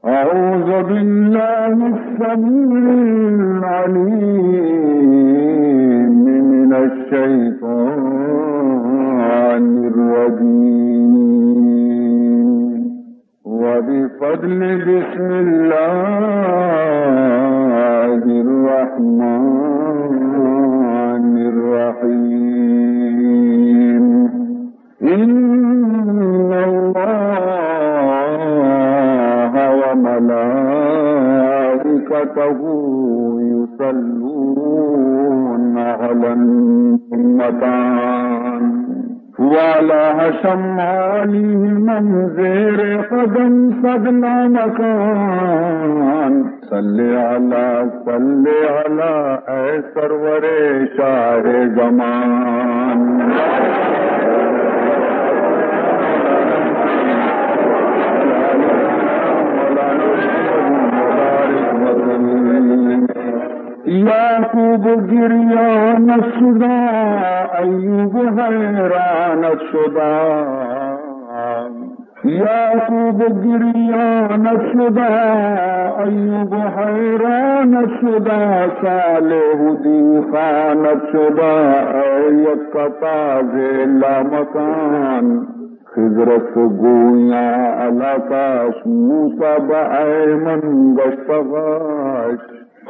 أعوذ بالله السميع العليم من الشيطان الرجيم. وبفضل بسم الله الرحمن الرحيم. إن الله وملائكته يصلون على النبي. والا حشم عالی من زیر قدم صد لامکان. صل علی، صل علی، اے سرور شاہ زمان. یعقوب گریان شدا، ایوب حیران شدا. یعقوب گریان شدا، ایوب حیران شدا، صالح دی خان شدا، اے یک تازہ لامکان. خضر است گویاں علاقاش، موسی با ایمن گشتغاش.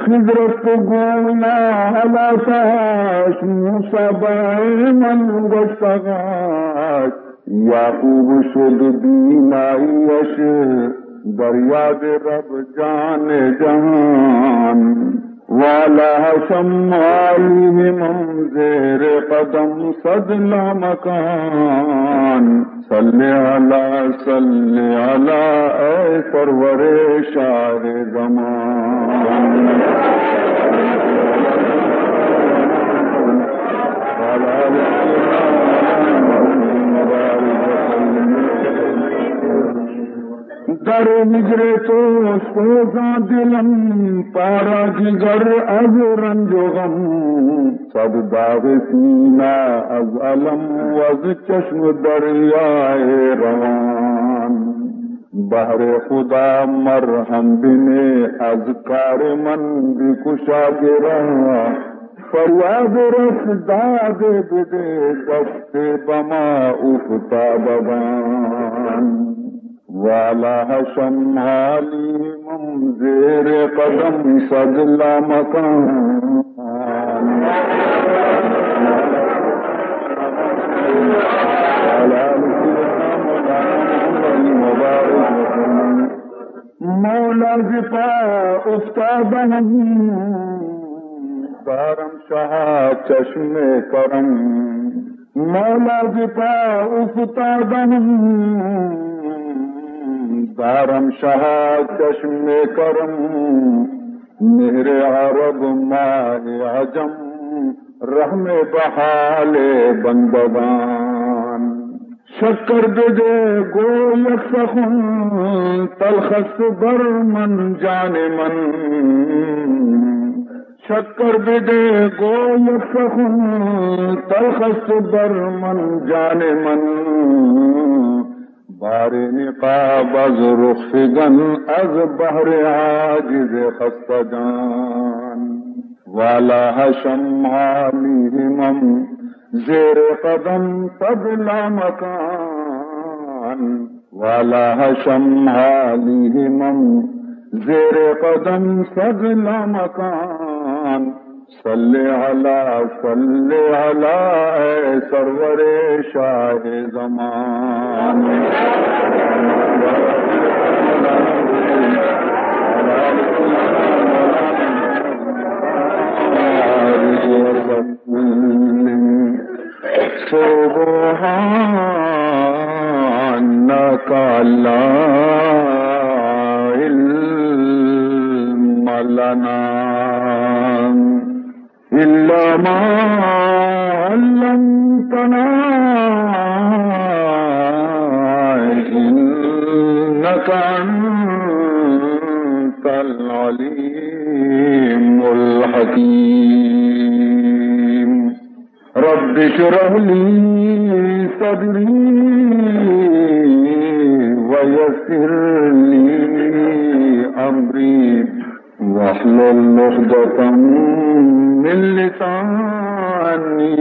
خضر است گویاں علاقاش، موسی با ایمن گشتغاش. یعقوب شد بیناییش، در یاد رب جان جهان. والا حشم عالی من زیر قدم صد لامکان. صل علی، صل علی، اے سرور شاہ زمان. در هجر تو سوزاں دلم، پارا جگر از رنج و غم، صد داغ سینہ از الم، و از چشم دریای روان. بهر خدا مرهم بنه، از کار من بکشا گره. فریاد رس داد بده، دست بما افتادگان. والا حشم عالی من زیر قدم صد لامکان. مولا ز پا افتادم، دارم شها چشم کرم. مولا ز پا افتادم، دارم شها چشم کرم. مهر عرب ماه عجم، رحم به حال بندگان. شکر بده گو یک سخن، تلخ است بر من جان من. شکر بده گو یک سخن، تلخ است بر من جان من. بار نقاب از رخ فگن، از بهر عاجز خسته جان. والا حشم عالی همم، زیر قدم صد لامکان. والا حشم عالی همم، زیر قدم صد لامکان. صل علی، صل علی، اے سرور شاہ زمان. سبحانك لا علم لنا إلا ما علمتنا إنك أنت العليم الحكيم. رب اشرح لي صدري ويسر لي واحلل عقدة من لساني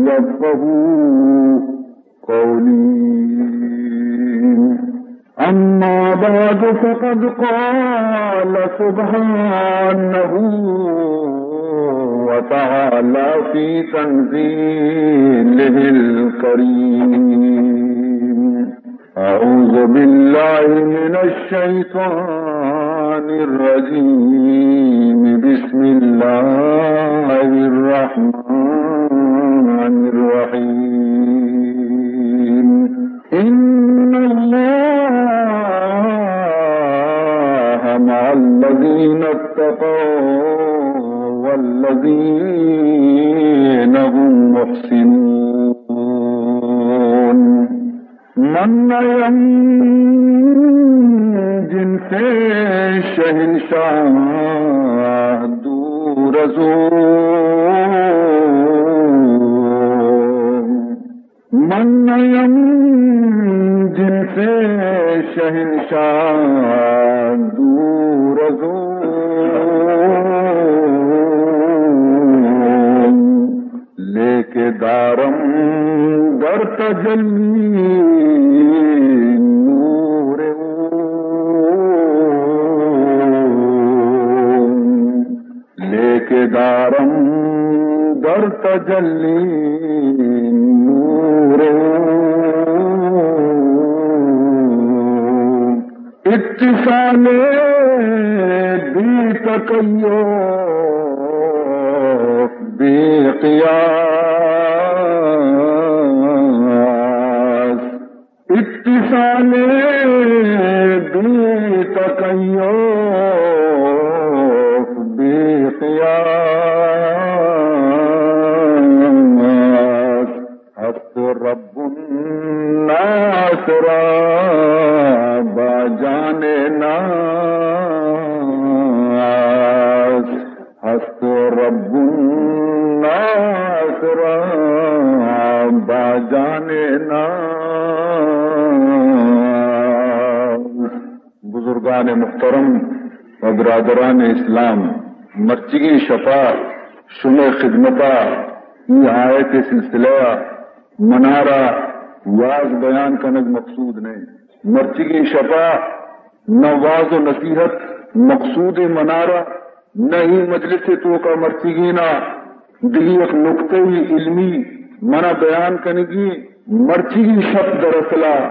يفقهوا قولي. أما بعد، فقد قال سبحانه وتعالى في تنزيله الكريم: أعوذ بالله من الشيطان الرجيم. بسم الله الرحمن الرحيم. إن الله مع الذين اتقوا والذين هم محسنون. من ء ھم جنس شہنشاہ دور از او. من ء ھم جنس شہنشاہ دور از او. لیکہ دارم در تجلی نور او. لیکہ دارم در تجلی نور او. اتصال بی تکیف بی قیاس. اتصال بی تکیف بی قیاس. ہست رب الناس را با جان ناس. ہست رب الناس را با جان ناس. بزرگان محترم و برادران اسلام، مرچیگیں شپا شمئے خدمتا ای آیت سلسلہ منارا واز بیان کنگ مقصود نہ انت۔ مرچیگیں شپا نہ واز و نصیحت مقصود منارا، نہ ای مجلس توکا مرچیگینا دگہ یک نکتہ علمی منا بیان کنگی۔ مرچیگیں شپ دراصلا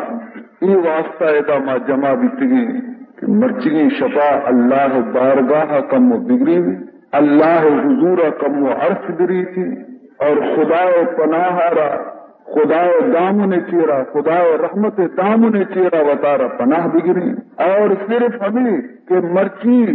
ای واسطہ ادا ما جمع بیتگیں کہ مرچیگیں شپا اللہ بارگاہ کم و بگریوی، اللہ حضور کم و عرض بریتی اور خدا پناہ را خدائے دامن چیرا، خدائے رحمت دامن چیرا وتارا پناہ بگریں۔ اور صرف ہمیں کہ مرچی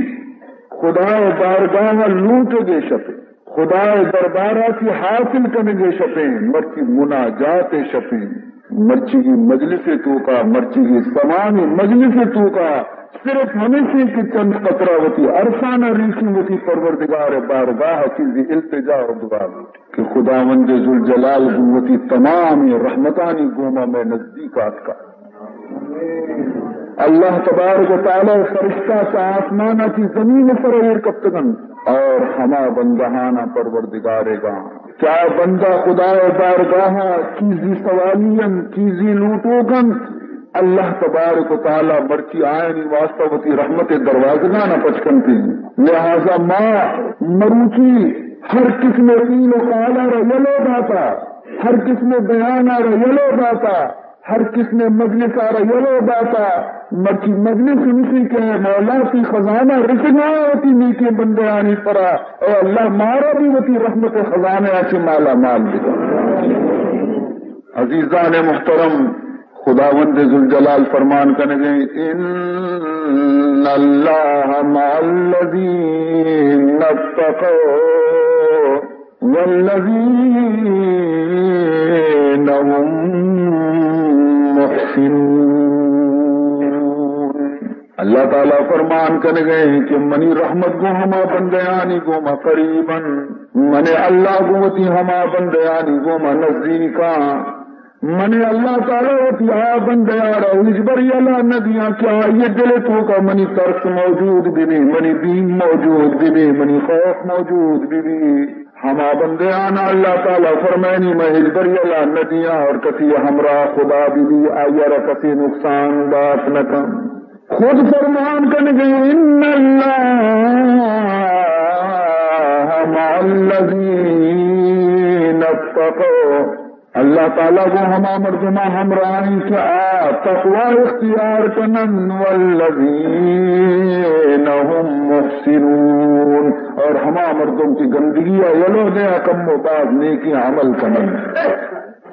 خدائے بارگاہ لوٹگے شپے، خدائے دربارا چی حاصل کنگے شپیں، مرچی مناجات شپیں، مرچی کی مجلس توکا، مرچی کی سمانی مجلس توکا صرف ہمیشی کہ چند قطرہ وتی ارسان ریشی وتی پروردگار بارگاہ چیزی التجا و دعا لوٹی۔ کہ خداوند ذوالجلال گوں وتی تمامیں رحمتانی گوما مئے نزدیک آتکا۔ اللہ تبارک و تعالی فرشتہ چہ آسمانا چی زمین سر ایر کپتگن اور ہما بندہانا پروردگارے گا۔ چا بندہ خدائے بارگاہا چیزی سوالی انت، چیزی لوٹوک انت، اللہ تبارک و تعالی مرچی آیانی واسطہ وتی رحمت دروازگانا پچ کنتی۔ لہذا ما مروچی ہر قسم قیل و قالا را یلو داتا، ہر قسم بیانا را یلو داتا، ہر قسم مجلسا را یلو داتا۔ مرچی مجلس ہمشی کہ مولا تی خزانہ رسگا وتی نیکیں بندیانی سرا، اے اللہ مارا بھی وتی رحمت خزانہ چی مالا مال بکن۔ عزیزان محترم، خداوند ذوالجلال فرمان کنگے، ان اللہ مع الذین اتقوا والذین هم محسنون۔ اللہ تعالی فرمان کنگے کہ منی رحمت گوں ہما بندیانی گوما قریبن، من اللہ گوں وتی ہما بندیانی گوما نزدیکاں من اللہ تعالی وتی آ بندہ آرا ہچبر یلا نہ دیاں کہ آئی دل توکا منی ترس موجود ببی، منی بیم موجود ببی، منی خوف موجود ببی۔ ہما بندیانا اللہ تعالی فرمائنی، من ہچبر یلا نہ دیاں، اور کسی ہمراہ خدا ببی، آئی را کسی نقصان دات نہ کن۔ خود فرمان کنگے، ان اللہ مع الذین اتقوا، اللہ تعالی گوں ہما مردماں ہمراہ ایں کہ آ تقوی اختیار کنن، والذین هم محسنون، اور ہما مردم کہ گندگی ء یلو دے ء کم و باز نیکی عمل کنن۔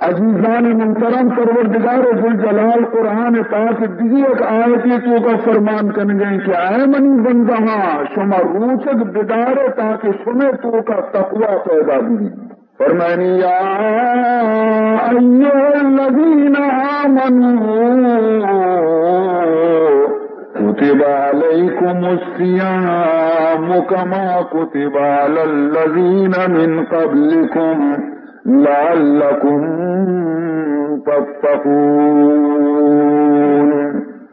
عزیزان محترم، پروردگار ذوالجلال قرآن پاک دگہ یک آیتے توکا فرمان کنگے کہ اے منی بندہاں، شما روچگ بدارے تاکہ شمے توکا تقوی پیدا بی۔ فرمانی، یا ایھا الذین آمنوا کتب علیکم الصیام کما کتب علی الذین من قبلکم لعلکم تتقون۔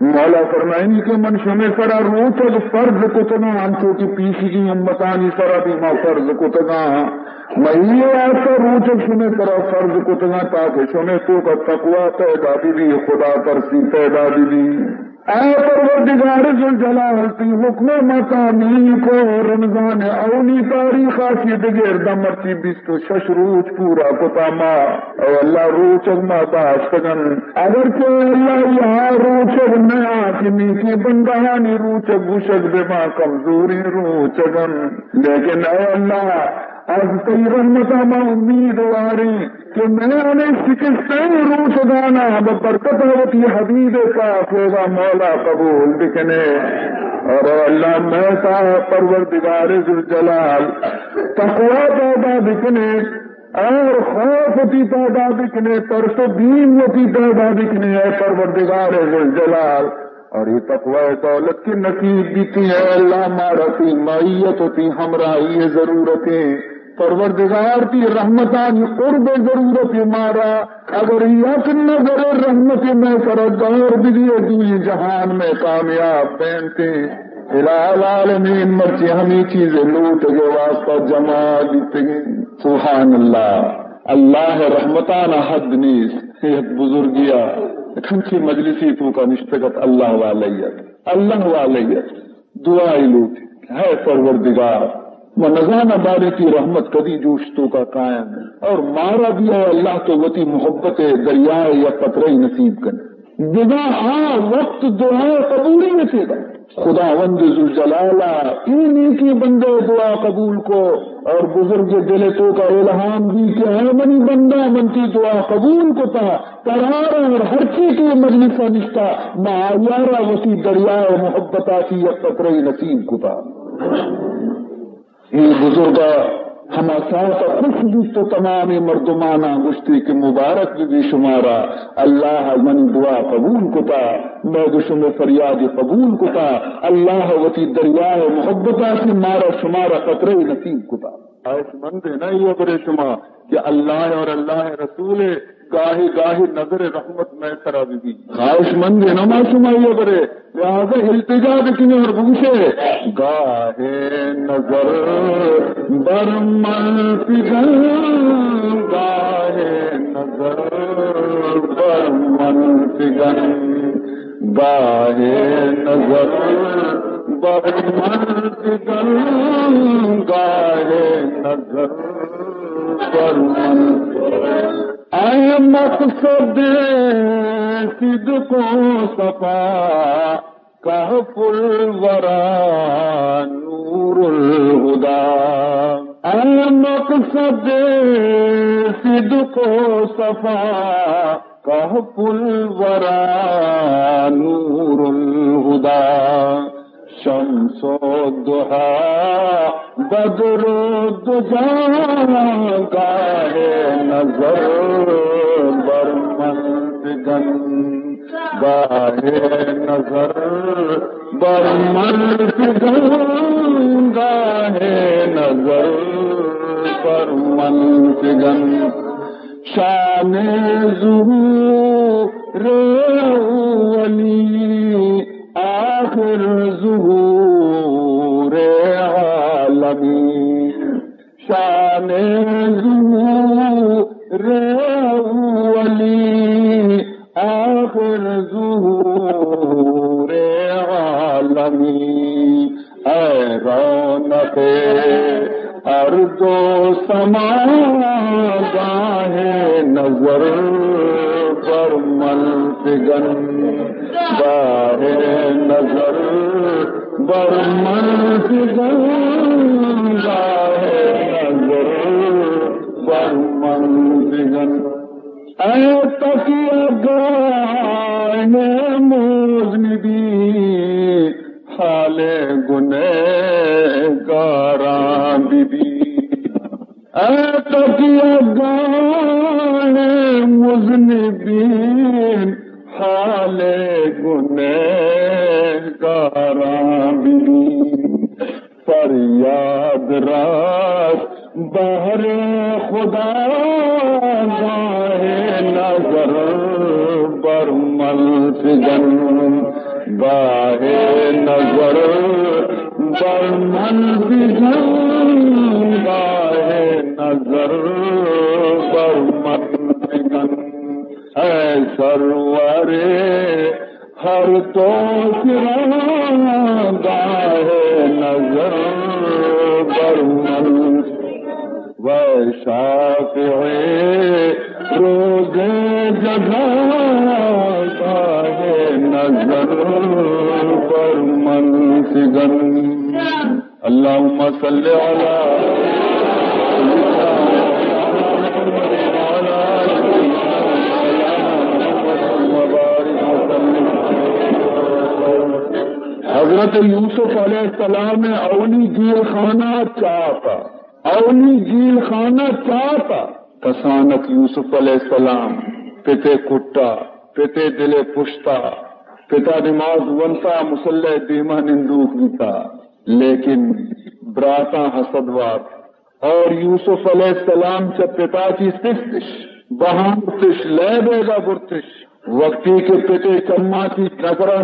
مولا فرمائنی کہ من شمے سرا روچگ فرض کتگاں، انچو کہ پیشگی امتانی سرا بھی ما فرض کتگاں۔ مئی واسطہ روچگ شمے سرا فرض کتگاں تاکہ شمے توکا تقوی پیدا ببی، خدا ترسی پیدا ببی۔ اے پروردگار ذوالجلال، تئی حکم ما تعمیل کو، رمضان اولی تاریخ آ چی دگہ داں مرچی بیست و شش روچ پورا کتا ما۔ اے اللہ، روچگ ما داشتگن، اگرچہ اے اللہ، یہ روچگ نیا کہ نیکی بندہانی روچگ گوشگ بہ ما کمزوری روچگن، لیکن اے اللہ، از تئی رحمتا ما امیدواریں کہ میان شکستیں روچگانا بہ برکت وتی حبیب پاک ء مولا قبول بکنے۔ اور اے اللہ، مئے تا پروردگار ذوالجلال، تقوی پیدا بکنے اور خوف وتی پیدا بکنے، ترس و بیم وتی پیدا بکنے، اے پروردگار ذوالجلال۔ اور یہ تقوی دولت کے نصیب بیتی، اے اللہ، مارا تئی معیت و تئی ہمراہی ضرورتیں۔ پروردگار، تئی رحمتانی قرب ضرورت مارا۔ اگر یک نظر رحمت مئے سرا دور بدی، دوئی جہان مئے کامیاب بینتیں۔ الہ العالمین، مرچی ہمی چیز لوٹگے واسطہ جمع بیتگیں۔ سبحان اللہ، اللہ رحمتانا حد نیست۔ یک بزرگیا، یک ہنچی مجلسی توکا نشتگت، اللہ والئیت، اللہ والئیت، دعائی لوٹی، ہے پروردگار، ما نزاناں باریں تئی رحمت کدی جوش توکا کائیں، اور مارا بھی اے اللہ تو وتی محبت دریائے یک قطرہ نصیب کن۔ بزاں آ وقت دعا قبولیت دا۔ خداوند ذوالجلالا اے نیکیں بندے دعا قبول کو، اور بزرگ دل توکا الہام دی کہ اے منی بندہ، من تئی دعا قبول کتا، ترارا اور ہرچی کہ مجلسا نشتا، ما آیارا وتی دریائے محبتا چی یک قطرہ نصیب کتا۔ اے بزرگا ہما ساعت خوش بیت و تمامیں مردمانا گوشتی کہ مبارک بہ بی شمارا، اللہ منی دعا قبول کتا، مئے گو شمئے فریادی قبول کتا، اللہ وتی دریائے محبتا چی مارا شمارا قطرہ نصیب کتا۔ خواہش مند ہے نا یہ برے شما کہ اللہ اور اللہ رسول گاہے گاہے نظر رحمت مئے سرا بہ بی۔ خواہش مند ہے نا ما شما یہ برے، لہذا التجا بکنے اور بگوشے، گاہے نظر بر من فگن، گاہے نظر بر من فگن، گاہے نظر بر من فگن، گاہے نظر بر من فگن۔ اے مقصد صدق و صفا کہف الورا نور الہدی۔ اے مقصد صدق و صفا کہف الورا نور الہدی۔ شمس و ضحی بدر و دجی، گاہے نظر بر من فگن، گاہے نظر بر من فگن، گاہے نظر بر من فگن۔ شان ظہور اولی، آخر ظہور عالمی۔ شان ظہور اولی، آخر ظہور عالمی۔ اے رونق ارض و سما، گاہ نظر بر من فگن، گاہ نظر بر من فگن، گاہ نظر بر من فگن۔ اے تکیہ گاہ مذنبین، حال گنہگاراں ببین۔ اے تکیہ گاہ مذنبین، حال گنہگاراں ببین۔ فریاد رس بہر خدا، گاہ نظر بر من فگن، گاہ نظر بر من فگن، گاہ نظر بر من فگن۔ اے سرور ہر دو سرا، گاہ نظر بر من، و شافع روز جزا، گاہ نظر بر من فگن۔ اللهم صل على سيدنا محمد وعلى آل سيدنا محمد وبارك وسلم۔ حضرت یوسف علیہ السلام ءِ اولی جیل خانہ چاتا، اولی جیل خانہ چاتا۔ کسانک یوسف علیہ السلام پتے کٹا، پتے دل پشتا، پتا نماز ونتا، مصلی دیما نندوک بیتا۔ لیکن براتاں حسد وارت اور یوسف علیہ السلام چہ پتا چی سستش، بہاں برتش، لے بیگا برتش۔ وقتی کہ پتے چماں چی نظراں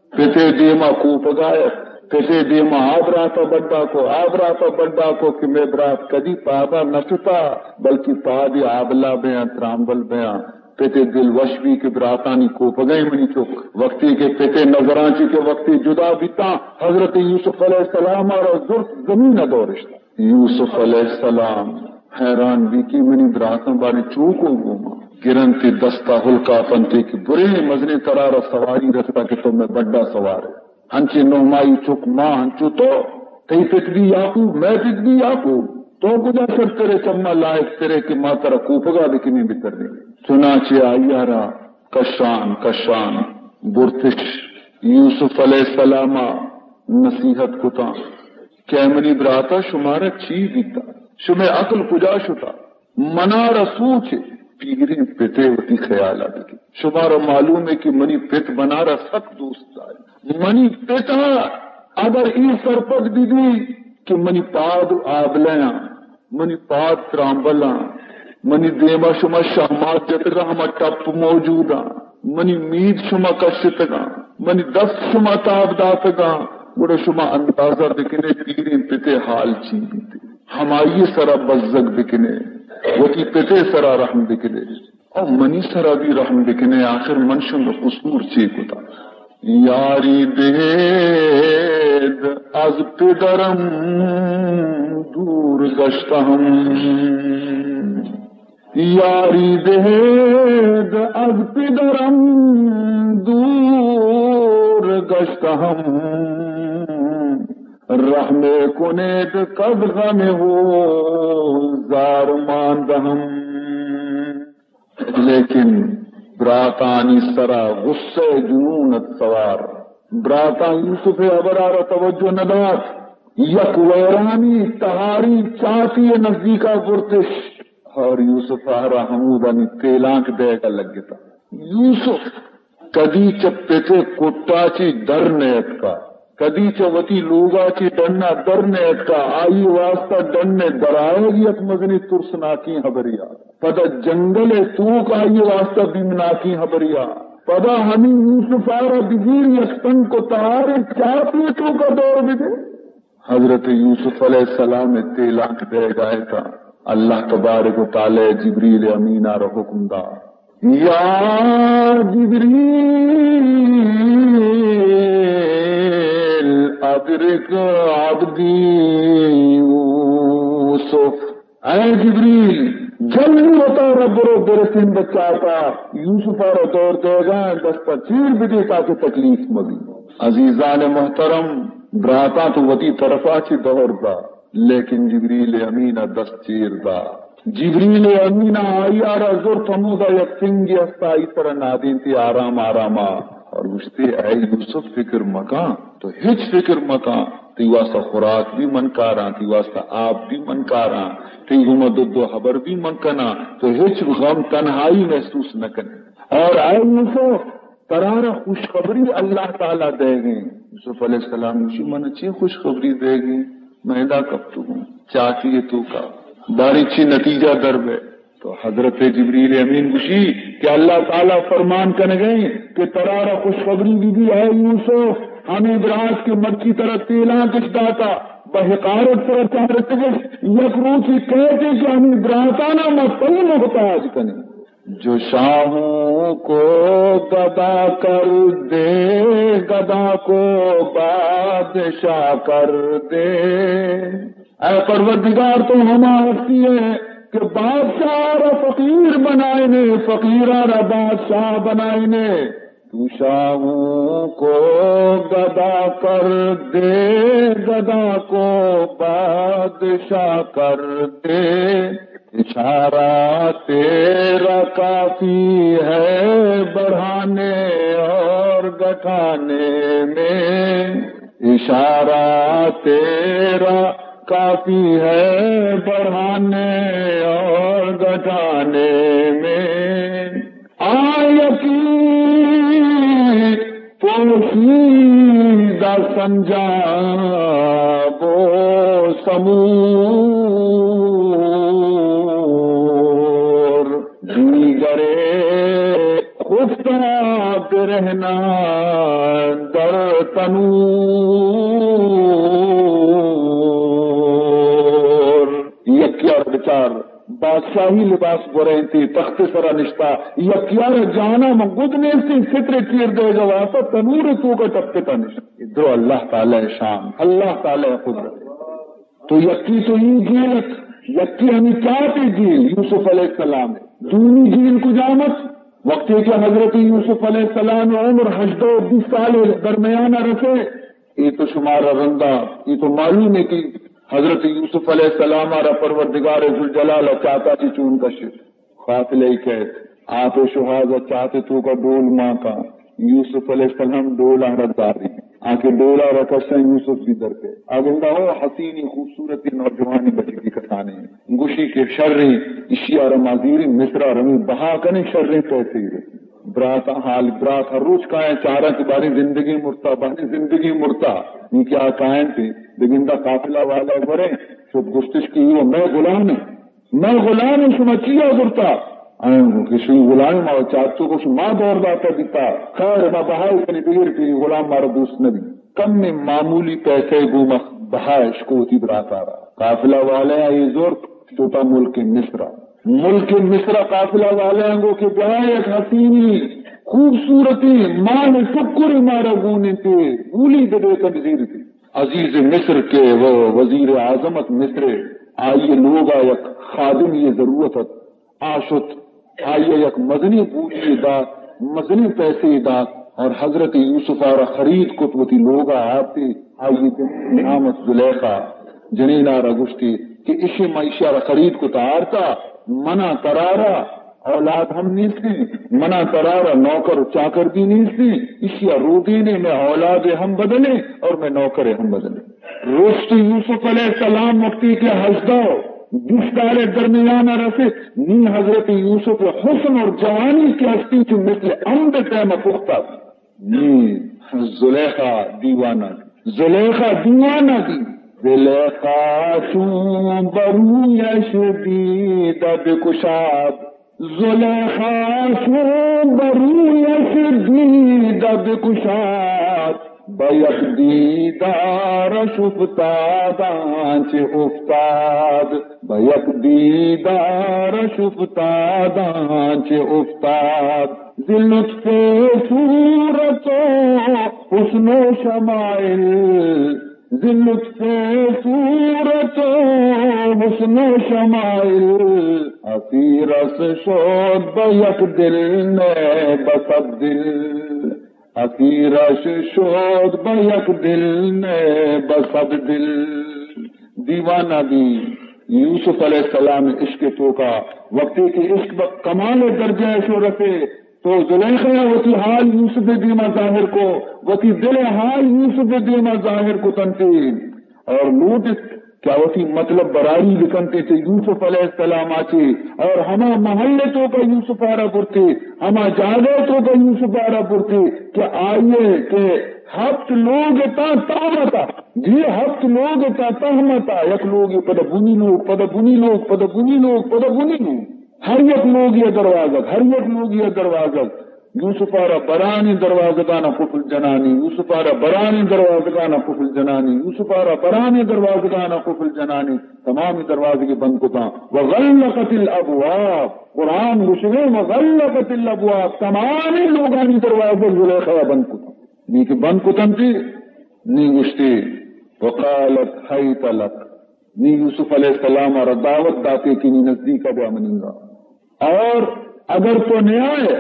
پتے دیما کوپگا ات، پتے دیما آ براتا بڈا کو، آ براتا بڈا کو کہ مے برات کدی پادا نہ شتا، بلکہ پادی آبلا بیاں، ترامبل بیاں۔ پتے دل وش بی کہ براتانی کوپگئیں منی چک۔ وقتی کہ پتے نظراں چی کہ وقتی جدا بیتاں، حضرت یوسف علیہ السلام ءَ را زرت زمین ءَ دورشت۔ یوسف علیہ السلام حیران بی کہ منی براتاں بارے چوکو گوما۔ گرنتی دستا ہلکا پنتی کہ برے مزنیں ترا را سواری رستا کہ تو میں بڈا سوار ہے۔ ہنچیں نہمائی چک ماں ہنچو تو، تئی پت بی یعقوب، مئے پت بی یعقوب۔ تو کجا شرترے، چما لائق ترے کہ ما ترا کوپگا بکنیں بتریں۔ چنانچہ آئی ءَ را کشان کشان برتش۔ یوسف علیہ السلام ءَ نصیحت کتاں کہ اے منی براتا، شمارا چی بیتا؟ شمئے عقل کجا شتا؟ منارا سوچ، پیریں پتے وتی خیال ءَ بکن۔ شمارا معلوم ہے کہ منی پت منارا سک دوست داری۔ منی پت ءَ اگر اے سرپد بہ بی کہ منی پاد آبلہ آں، منی پاد ترامبل آں، منی دیما شما شہمات جتگاں، ہما ٹپ موجود آں، منی مید شما کشتگاں، منی دست شما تاب داتگاں، گڑا شما اندازہ بکنے پیریں پتے حال چی بیتے۔ ہمائی سرا بزگ بکنے، وتی پتے سرا رحم بکنے، او منی سرا بھی رحم بکنے، آخر من شمئے قصور چے کتا؟ یاری دید از پدرم دور گشتہم، یاری دید از پدرم دور گشتہم، رحم کنید کز غم و زار ماندہم۔ لیکن براتانی سرا غصہ جنون ات سوار۔ براتاں یوسف ءِ ہبرا را توجہ نہ دات۔ یک ویرانی تہاری چاتی ءِ نزدیکا برتش اور یوسف ءَ را ہمودانی تیلانک دیگا لگتا۔ یوسف کدی چہ پت ءِ کٹا چی در نیتکا۔ کدی چہ وتی لوگا چہ ڈنا در نیتکا، آئی واسطہ ڈن درآیگ یک مزنی ترسناکیں ہبریا۔ پدا جنگل توک آئی واسطہ بیمناکیں ہبریا۔ پدا ہمیں یوسفا را بگیر یک تنک و تہاریں چاپی توکا دور بدے۔ حضرت یوسف علیہ السلام تیلانک دیگا اتاں، اللہ تبارک و تعالی جبریل امینا را حکم دا، یا جبریل ادرک عبدی یوسف، اے جبریل، جلدی وتا را برو برسین بچاتا، یوسف ء را دور دیگا، دستا چیر بدے تاکہ تکلیف مبی۔ عزیزان محترم، براتاں تو وتی طرفا چہ دور دا، لیکن جبریل امین ء دست چیر دا۔ جبریل امین ء آئی ء را زرت، ہمودا یک سنگے است، آئی سرا نادینتی آرام آرام ء اور گوشتی، اے یوسف، فکر مکاں، تو ہچ فکر مکاں، تئی واسطہ خوراک بھی من کاراں، تئی واسطہ آپ بھی من کاراں، تئی گوما دو دو حبر بھی من کناں، تو ہچ غم تنہائی محسوس نہ کنے۔ اور اے یوسف، ترا را خوشخبری اللہ تعالی دیگیں۔ یوسف علیہ السلام گوشی، من چی خوشخبری دیگیں؟ من ادا کپتگوں چاکی توکا، باری چی نتیجہ در بے۔ تو حضرت جبریل امین گوشی کہ اللہ تعالی فرمان کنگیں کہ ترا را خوشخبری بی بی، اے یوسف، ہمیں برات کے مرچی ترا تیلانکش داتا، بہ حقارت سرا چارتگش، یک روچی کہتے کہ ہمیں براتانا ما تئی محتاج کنیں۔ جو شاہوں کو گدا کر دے، گدا کو بادشاہ کر دے۔ اے پروردگار، تو ہما ہستی ہے کہ بادشاہ را فقیر بنائینے، فقیرا را بادشاہ بنائینے۔ تو شاہوں کو گدا کر دے، گدا کو بادشاہ کر دے۔ اشارہ تیرا کافی ہے بڑھانے اور گھٹانے میں، اشارہ تیرا کافی ہے بڑھانے اور گھٹانے میں۔ آ یکی پوشیدہ سنجاب و سمور، دیگرے خفتہ برہنہ در تنور۔ یکے ء را بچار، بادشاہی لباس گورینتی، تخت سرا نشتا، یکے ء را جانا من گد نیستی، سترے چیر دیگا واسطہ تنور توکا ٹپتا نشتا۔ درو اللہ تعالی شان، اللہ تعالی قدرت۔ تو یکی تو ای جیل ات، یکی ہمیں چاتے جیل یوسف علیہ السلام ہے۔ دومی جیل کجام ات؟ وقتی کہ حضرت یوسف علیہ السلام عمر ہژدہ و بیست سال درمیان رسے، اے تو شمارا رندا، اے تو معلوم ہے کہ حضرت یوسف علیہ السلام را پروردگار ذوالجلال چاتا چی چون کشت۔ قافلہ ای کہت، آپ شہاز چاتے توکا ڈول ماں کا۔ یوسف علیہ السلام ڈولا را داری۔ آ کہ ڈولا را کشن یوسف بھی در کے۔ آ گندا ہو حسینی خوبصورتی نوجوانی بچکی کسانے۔ گوشی کہ شریں، اشی آ را مازیری مصرا رمی بہا کنے شریں پیسے ہی رسی۔ برات حال، برات ہر روچ کائیں چاراں کہ باریں زندگی مرتا، باریں زندگی مرتا۔ ان کہ آ کائیں تھے، بگندا قافلہ والا گورے، شد گشتش کہ یہ میں غلام ہے۔ من غلام، شما چیا زرتا؟ آیاں گوں کہ شوی غلام ما چارچو کو شما دور داتا بیتا۔ خیر، ما بہائی کنی بغیر کہ غلام مارا دوست نبی۔ کم معمولی پیسے گوں ما بہا اشکو وتی براتا را۔ قافلہ والے آئی زرت، شتا ملک مصر۔ ملک مصر قافلہ والے گو کہ بیا یک حسینی خوبصورتی ماہ ٹکر مارا گون انتے، گولی دے کم زیرتی۔ عزیز مصر کہ وہ وزیر اعظم ات مصر، آئی لوگا یک خادم یہ ضرورت ات۔ آ شت، آئی یک مزنیں گولی دات، مزنیں پیسے دات اور حضرت یوسف آرا خرید کت، وتی لوگا آرتے۔ آئی نام ات زلیخا۔ جنین آرا گوشتی کہ اشی ما اشی آرا خرید کت آرتا، منا ترارا اولاد ہم نیستیں، منا ترارا نوکر و چاکر بھی نیستیں، اشیا روگینے میں اولاد ہم بدلیں اور میں نوکر ہم بدلیں۔ رشت یوسف علیہ السلام وقتی کہ ہژدہ بیست سال درمیان رسے، نی حضرت یوسف حسن اور جوانی کی ہستی چو مثل امب پیما پختہ۔ نی زلیخا دیوانہ۔ زلیخا دیوانہ دی. زلیخا چون برویش دید بکشاد، زلیخا چون برویش دید بکشاد، به یک دیدارش افتادان چه افتاد، به یک دیدارش افتادان چه افتاد. ز لطف صورت و حسن و شمائل، ز لطف صورت و حسن و شمائل، اسیرش شد به یک دل نه به صد دل، اسیرش شد به یک دل نه به صد دل. دیوانہ دی یوسف علیہ السلام عشق توکا، وقتی کہ عشق بہ کمال درجہ شو رسے، تو زلیخا وتی حال یوسف دیما ظاہر کو، وتی دل حال یوسف دیما ظاہر کو تنتے، اور لوٹت کہ وتی مطلب براری بکنتے چہ یوسف علیہ السلام آچے، اور ہما محل توکا یوسف آرا برتے، ہما جاگہ توکا یوسف آرا برتے کہ آئیے کہ ہفت لوگ تا تہمتا، جی ہفت لوگ تا تہمتا، یک لوگ پد بنی لوگ، پد بنی لوگ، پد بنی لوگ، پد بنی لوگ. ہر یک لوگی ء دروازگ، ہر یک لوگی ء دروازگ. یوسف ء را برانی دروازگان ء قفل جنانی، یوسف ء را برانی دروازگان ء قفل جنانی، یوسف ء را برانی دروازگان ء قفل جنانی، تمامی دروازگے بند کتاں. وغلقت الابواب، قرآن گوشگے وغلقت الابواب، تمامی لوگانی دروازگ زلیخا ء بند کتاں. نی کہ بند کتنتی، نی گوشتی، وقالت هيت لك، نی یوسف علیہ السلام ء را دعوت داتے کہ نی نزدیک ء بیا منی گا. اور اگر تو نیائے،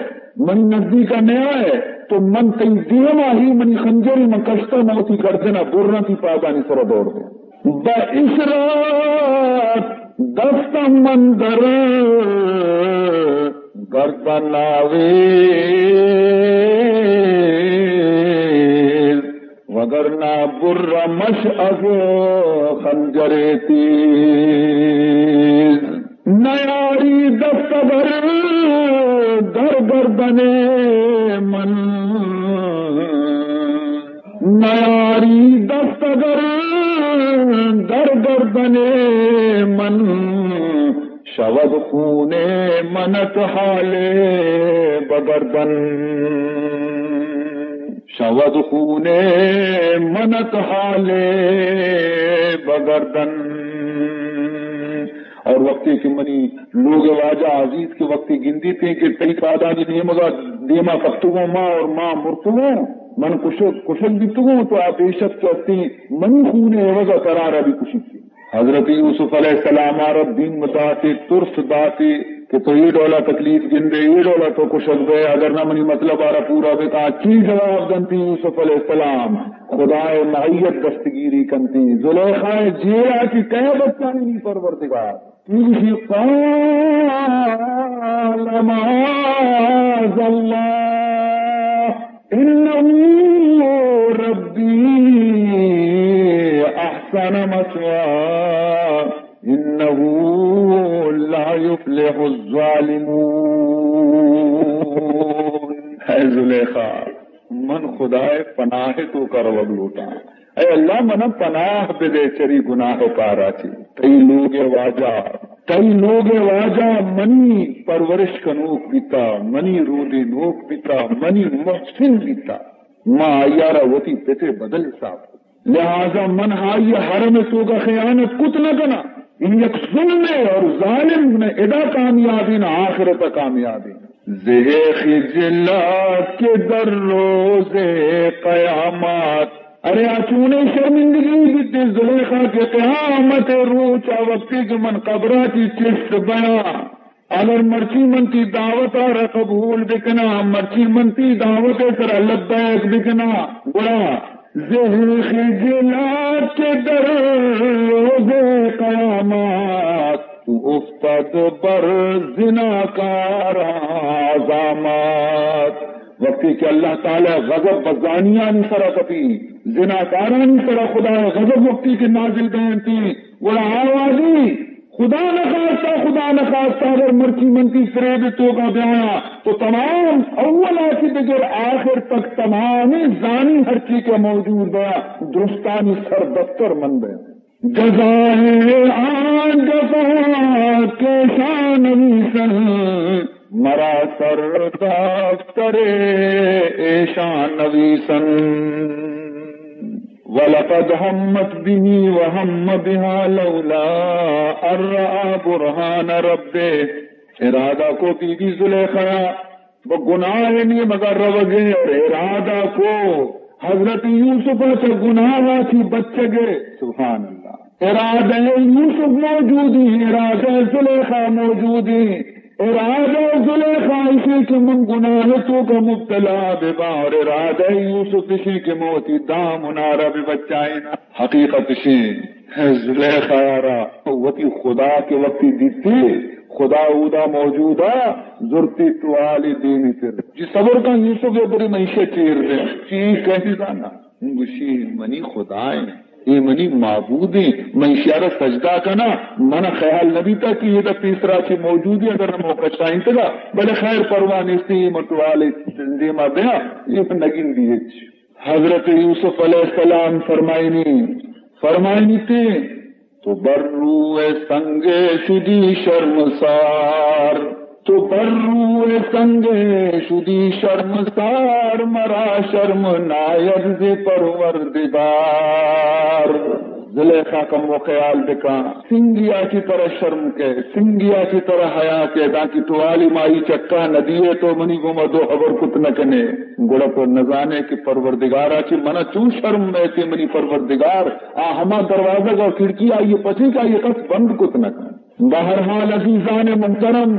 منی نزدیک ء نیائے، تو من تئی دیما ہی منی خنجرے من کشتا، من وتی گردن ء برنا تئی پادانی سر ء دور دے. با اشارت دستم من در گردن آویز، وگرنہ برمش از خنجر تیز. نیاری دست اگر در گردن من، نیاری دست اگر در گردن من، شود خون منت حال بگردن، شود خون منت حال بگردن. اور وقتی کہ منی لوگ واجہ عزیز کہ وقتی گندیتیں کہ تئی پادانی نیمگا دیما کپتگوں ما اور ما مرتگوں، من کشگ، کشگ بیتگوں، تو آ بے شک کہ ہستیں منی خون عوضا ترا را بھی کشیت. حضرت یوسف علیہ السلام ء را بیم داتے، ترس داتے کہ تو اے ڈولا تکلیف گندے، اے ڈولا تو کشگ بئے، اگر نہ منی مطلب ء را پورا بکاں. چی جواب دنتی یوسف علیہ السلام؟ خدائے معیت دستگیری کنتی. زلیخا ء جیڑا کہ کئے بچانی؟ نی پروردگار. چی گوشی؟ قال معاذ الله، إنه ربي أحسن مثواي، إنه لا يفلح الظالمون. اے زلیخا، من خدائے پناہ توکا روگ لوٹاں. اے اللہ، منا پناہ بدے چری گناہ و کارا چی. تئی لوگ واجہ، تئی لوگ واجہ منی پرورش کنوک بیتا، منی رودینوک بیتا، منی محسن بیتا. ما آئی ء را وتی پت ء بدل حساب کت. لہذا من آئی ء حرم ء توکا خیانت کت نہ کناں. این یک ظلمے اور ظالم نہ ادا کامیابی نہ آخرت ء کامیابی. زہ خجلات کہ در روز قیامت. ارے آ چونیں شرمندگی بیت زلیخا کہ قیامت روچ ء وقتی کہ من قبرا چی چست بیاں، اگر مرچی من تی دعوت ء را قبول بکناں، مرچی من تی دعوت ء سرا لبیک بکناں، گڑا زہ خجلات کہ در روز قیامت، تو افتد بر زناکاراں زامات. وقتی کہ اللہ تعالی غضب بزانیانی سرا کپی، زناکارانی سرا خدا غضب وقتی کہ نازل بینتی، گڑا آوازی خدا نخواستہ، خدا نخواستہ اگر مرچی من تئی فریب توکا بیایا تو تمام اولا چہ بگر آخر تک تمامی زانی ہرچی کہ موجود بیا درستانی سر دفتر من بیا۔ جزائے آن جفا کشان نویسن، مرا سر دفتر ایشان نویسن۔ ولقد همت به وهم بها لولا ان رأى برهان ربه۔ ارادہ کو بی بی زلیخا بہ گناہ نیمگا روگے اور ارادہ کو حضرت یوسف چہ گناہ چی بچگے۔ سبحان اللہ۔ ارادہ یوسف موجودی، ارادہ زلیخا موجودی۔ ارادہ زلیخا اشی کہ من گناہ توکا مبتلا ببا اور ارادہ یوسف اشی کہ من وتی دامنارا ببچائینا۔ حقیقت اشی زلیخا را وتی خدا کہ وقتی دیتی، خدا اودا موجودا، زرتی ٹوالی دیمی تر۔ جی صبر کن یوسف، اے بری من ایشی چیر دے۔ چی کہی زانا؟ گوشی منی خدا ایں، اے منی معبود ایں، من ایشی را سجدہ کنا، من خیال نہ بیتا کہ ادا پیسرا چی موجود ایں، اگر نہ موقع شاہینتگا، بلے خیر پرواہ نیستی، اے من ٹوالی دیما بیا، اے من نگندی ہچ۔ حضرت یوسف علیہ السلام فرمائنی، فرمائنی تے، تو بر روئے سنگ شدی شرمسار، تو بر روئے سنگ شدی شرمسار، مرا شرم ناید ز پروردگار۔ زلیخا کمو خیال بکاں، سنگیا چی ترا شرم کئے، سنگیا چی ترا حیا کئے، دانکہ ٹوالی مائی چکا ندیئے تو منی گوما دو خبر کت نکنے، گڑا تو نزانے کہ پروردگارا چی منا چون شرم بیتے، منی پروردگار آ ہما دروازگ اور کھڑکی آئی پچے کہ آئی کس بند کت نکن۔ بہرحال عزیزان محترم،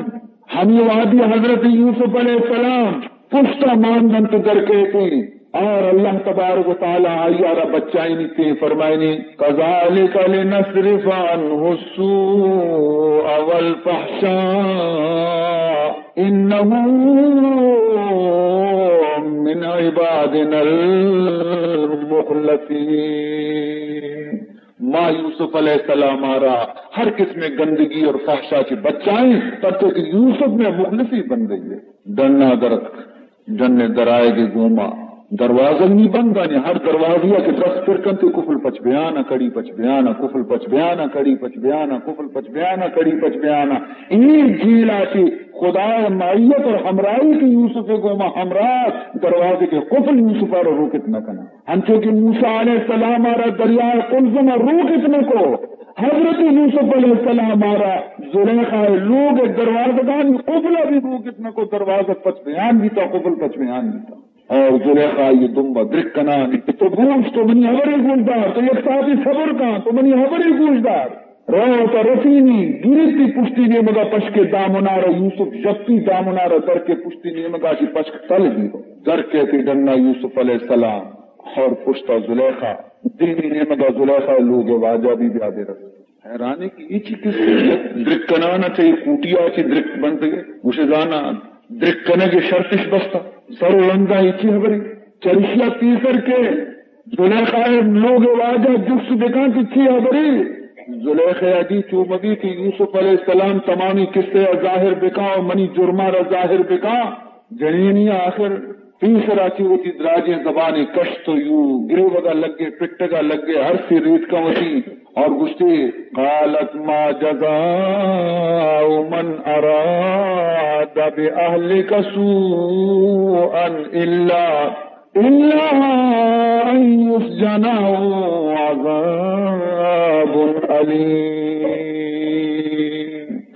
ہمی وہدی حضرت یوسف علیہ السلام پشتا ماندنت در کیتی اور اللہ تبارک و تعالی آئی را بچائینی تے فرمائنی، كذلك لنصرف عنه السوء والفحشاء إنه من عبادنا المخلصين۔ ما یوسف علیہ السلام را ہر قسم گندگی اور فحشا چی بچائیں، پرچہ کہ یوسف میں مخلصی بندگی ہے۔ ڈنا درتک، ڈن درائے گے گوما، دروازگ نی بندانی، ہر دروازیا کہ دست پر کنتے، قفل پچ بیانا، کڑی پچ بیانا، قفل پچ بیانا، کڑی پچ بیانا، قفل پچ بیانا، کڑی پچ بیانا۔ اے جیلا چی خدا معیت اور ہمراہی کہ یوسف گوما ہمراہ، دروازے کے قفل یوسف را روکت نہ کنا۔ انچو کہ موسی علیہ السلام را دریائے قلزم روکت نکو، حضرت یوسف علیہ السلام را زلیخا لوگ دروازگانی قفل بھی روکت نکو، دروازگ پچ بیان بیتا، قفل پچ بیان بیتا۔ اور زلیخا یہ دمبا درک کنانی کہ تو بوش، تو منی حبرے گوش دار، تو یک ساعتی صبر کن، تو منی حبرے گوش دار۔ روت ء رسینی، گریتی پشتی نیمگا پشکے دامنارا، یوسف ژپی دامنارا در کے پشتی نیمگا چی پشک تل گیرو۔ در کے تی ڈنا یوسف علیہ السلام اور پشتا زلیخا، دیمی نیمگا زلیخا لوگ واجہ بی بیا دے رس۔ حیرانی کہ ایچی کسی درک کنانا چاہیے، کوٹیا چی درک بنتگے، گوشے زانا درک کنگے شرطش بستا، سر و رندا ایچی حبری۔ چرشیا پیسر کے زلیخا ء لوگ واجہ جست بکاں کہ چی حبرے؟ زلیخا ء دی چو مبی کہ یوسف علیہ السلام تمامی قصہ ء ظاہر بکاں و منی جرما را ظاہر بکاں۔ جنینی آخر پیسرا چی وتی دراجیں زبانے کشت و یو گریوگا لگے، پٹگا لگے، ہر سے ریتکاں وتی اور گوشتے، قالت ما جزاء من اراد باهلك سوءا الا إلا أن يسجن أو عذاب أليم۔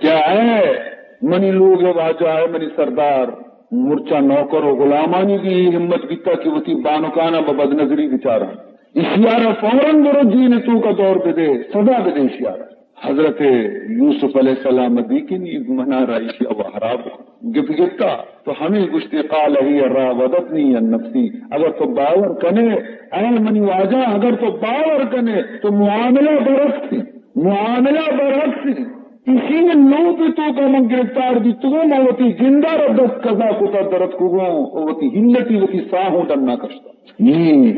کیا ہے منی لوگ واجہ، ہے منی سردار، مرچا نوکر و غلامانی بھی یہ ہمت بیتا کہ وتی بانکانا بہ بدنظری بچارا۔ اشیارا فوراً برو جیل توکا دور بدے، سزا بدے اشیارا۔ حضرت یوسف علیہ السلام دی کہ نی منا رائشی او حراب گپ گپتا تو ہمیں گشتے، قال هي راودتني عن نفسي۔ اگر تو باور کنے، اے منی واجہ، اگر تو باور کنے تو معاملہ برعکس ہے، معاملہ برعکس ہے۔ اسی لوگ توکا من گرفتار بیتگوں، من وتی جندا را دست قضا کتا درتکگوں، وتی ہلتی وتی ساہوں ڈنا کشتا۔ نی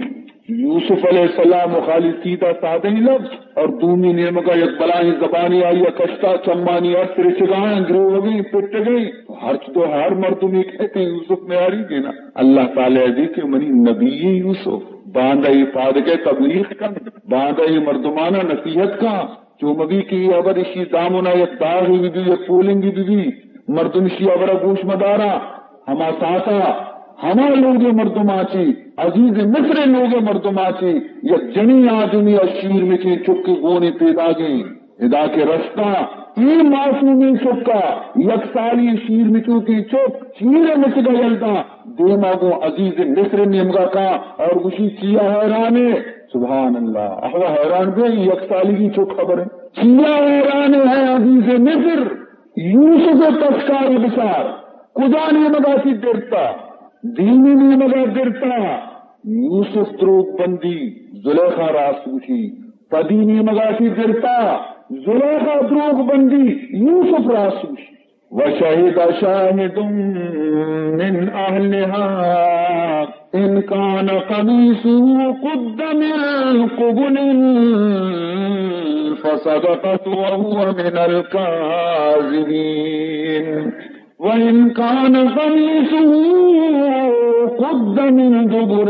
یوسف علیہ السلام و خالی سیدھا سادہ ہی لفظ، اور دومی نیمگا یک بلاہیں زبانی آئی کشتا، چمانی ارس رچگائیں، گروگیں، پٹگیں، تو ہرچ دو ہر مردمی کہتے یوسف میاری گینا۔ اللہ تعالی دی کہ منی نبی یوسف، باندا یہ پادگے تبلیغ کن، باندا یہ مردمانا نصیحت کن، چو مبی کہ یہ ہبر اشی دامنا یک داغی بی بی، یک پولنگی بی بی، مردم اشی ہبرا گوش مدارا، ہما ساعتا ہما لوگ مردماں چی، عزیز مصر لوگ مردماں چی، یک جنی آدمی ء شیر مچیں چکے گونے پیداگیں۔ ادا کہ رستا، اے معصومیں چکا، یک سالی شیر مچوکیں چک، شیر مچگا یلدا، دیما گوں عزیز مصر نیمگا کا اور گوشی چیا حیرانے؟ سبحان اللہ، احوا حیران بے، یک سالی کی چک خبر ہے۔ چیا حیرانے ہے عزیز مصر؟ یوسف ء پسکاری بچار، کجا نیمگا چی درتا؟ دینی نیمگا درتا۔ یوسف دروگ بندی، زلیخا راست گوشی۔ پدی نیمگا چی درتا، زلیخا دروگ بندی، یوسف راست گوشی۔ وشهد شاهد من أهلها إن كان قميصه قد من قبل فصدقت وهو من الكاذبين. وإن كان قميصه قد من دبر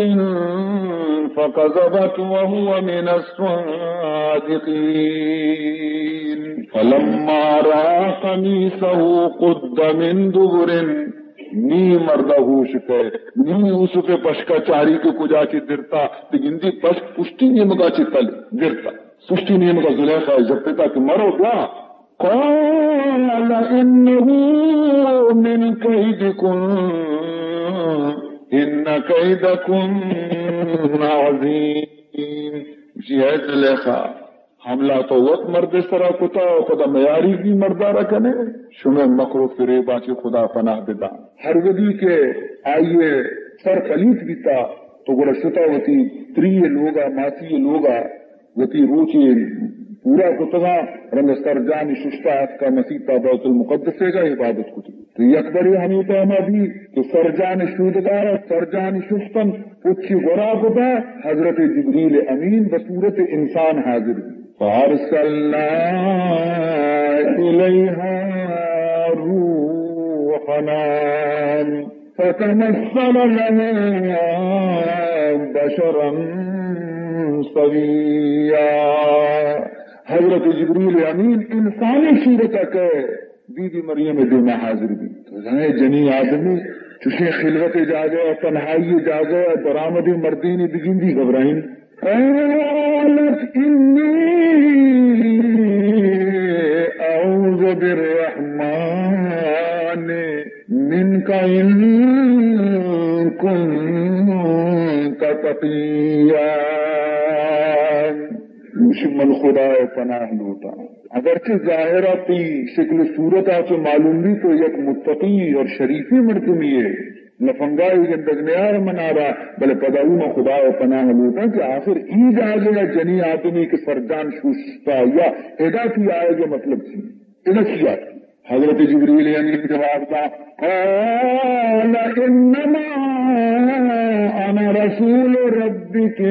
فكذبت وهو من الصادقين. فلما رأى قميصه قد من دبر، نی مردا ہوش کئے، نی یوسف پشکا چاری کہ کجا چی درتا، تے گندی پشک پشتی نیمگا چی تل درتا۔ پشتی نیمگا زلیخا جپتا کہ مرو بیا۔ قال إنه من كيدكن إن كيدكن عظيم. جی اے زلیخا، حملہ تو وت مرد سرا کتا و پدا میاری بھی مردارا کنے، شمے مکر و فریباں چی خدا پناہ بدان۔ ہر وھدی کہ آئیے سر پلیت بیتا تو گڑا شتا وتی تری لوگا، ماسی لوگا، وتی روچے پورا کتگاں، رند سرجان ششتا اتکا مسیتا بیت المقدس ء گا عبادت کتی۔ تو یک برے ہمے پیما بی کہ سرجان شودگا، سرجان ششتن، پچی گورا کتا، حضرت جبریل امین بصورت انسان حاضر بی۔ فارسلنا الیها روحنا فتمثل لها بشرا سویا۔ حضرت جبریل امین انسانی صورت کہ بی بی مریم دیما حاضر بی۔ تو زانے جنی آدمی چوشیں خلوت جاگہ، تنہائی جاگہ، درآمد مردین بگندی گھبرائیں۔ قالت إني أعوذ بالرحمن منك إن كنت تقيا۔ گوشی من خدا ء پناہ لوٹاں۔ اگرچہ ظاہرا تی شکل و صورت آ چو معلوم بی تو یک متقی اور شریفی مردمی ہے، لفنگائی گندگ نیار منارا، بلے پدا اوں من خدا ء پناہ لوٹاں کہ آخر ای جاگہ ء جنی آدمی کہ سرجان شوشتا یا ادا تی آئے جو مطلب چی؟ ادا چی آتی؟ حضرت جبریل امین جواب دا، قال إنما أنا رسول ربك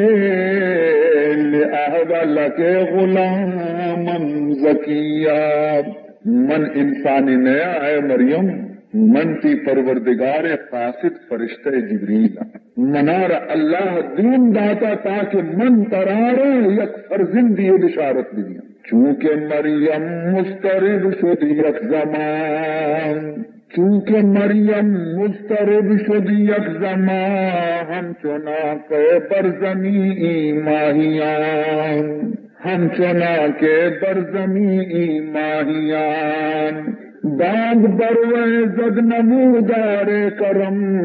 لأهب لك غلاما زكيا۔ من انسانی نیا اے مریم، من تی پروردگار قاصد فرشتہ جبریل آں۔ منارا اللہ دین داتا تاکہ من ترارا یک فرزندی بشارت بدیاں۔ چونکہ مریم مضطرب شد یک زمان، چونکہ مریم مضطرب شد یک زمان، ہمچنان کہ بر زمین ماہیان، ہمچنان کہ بر زمین ماہیان۔ بانگ برویں زد نمودار کرم،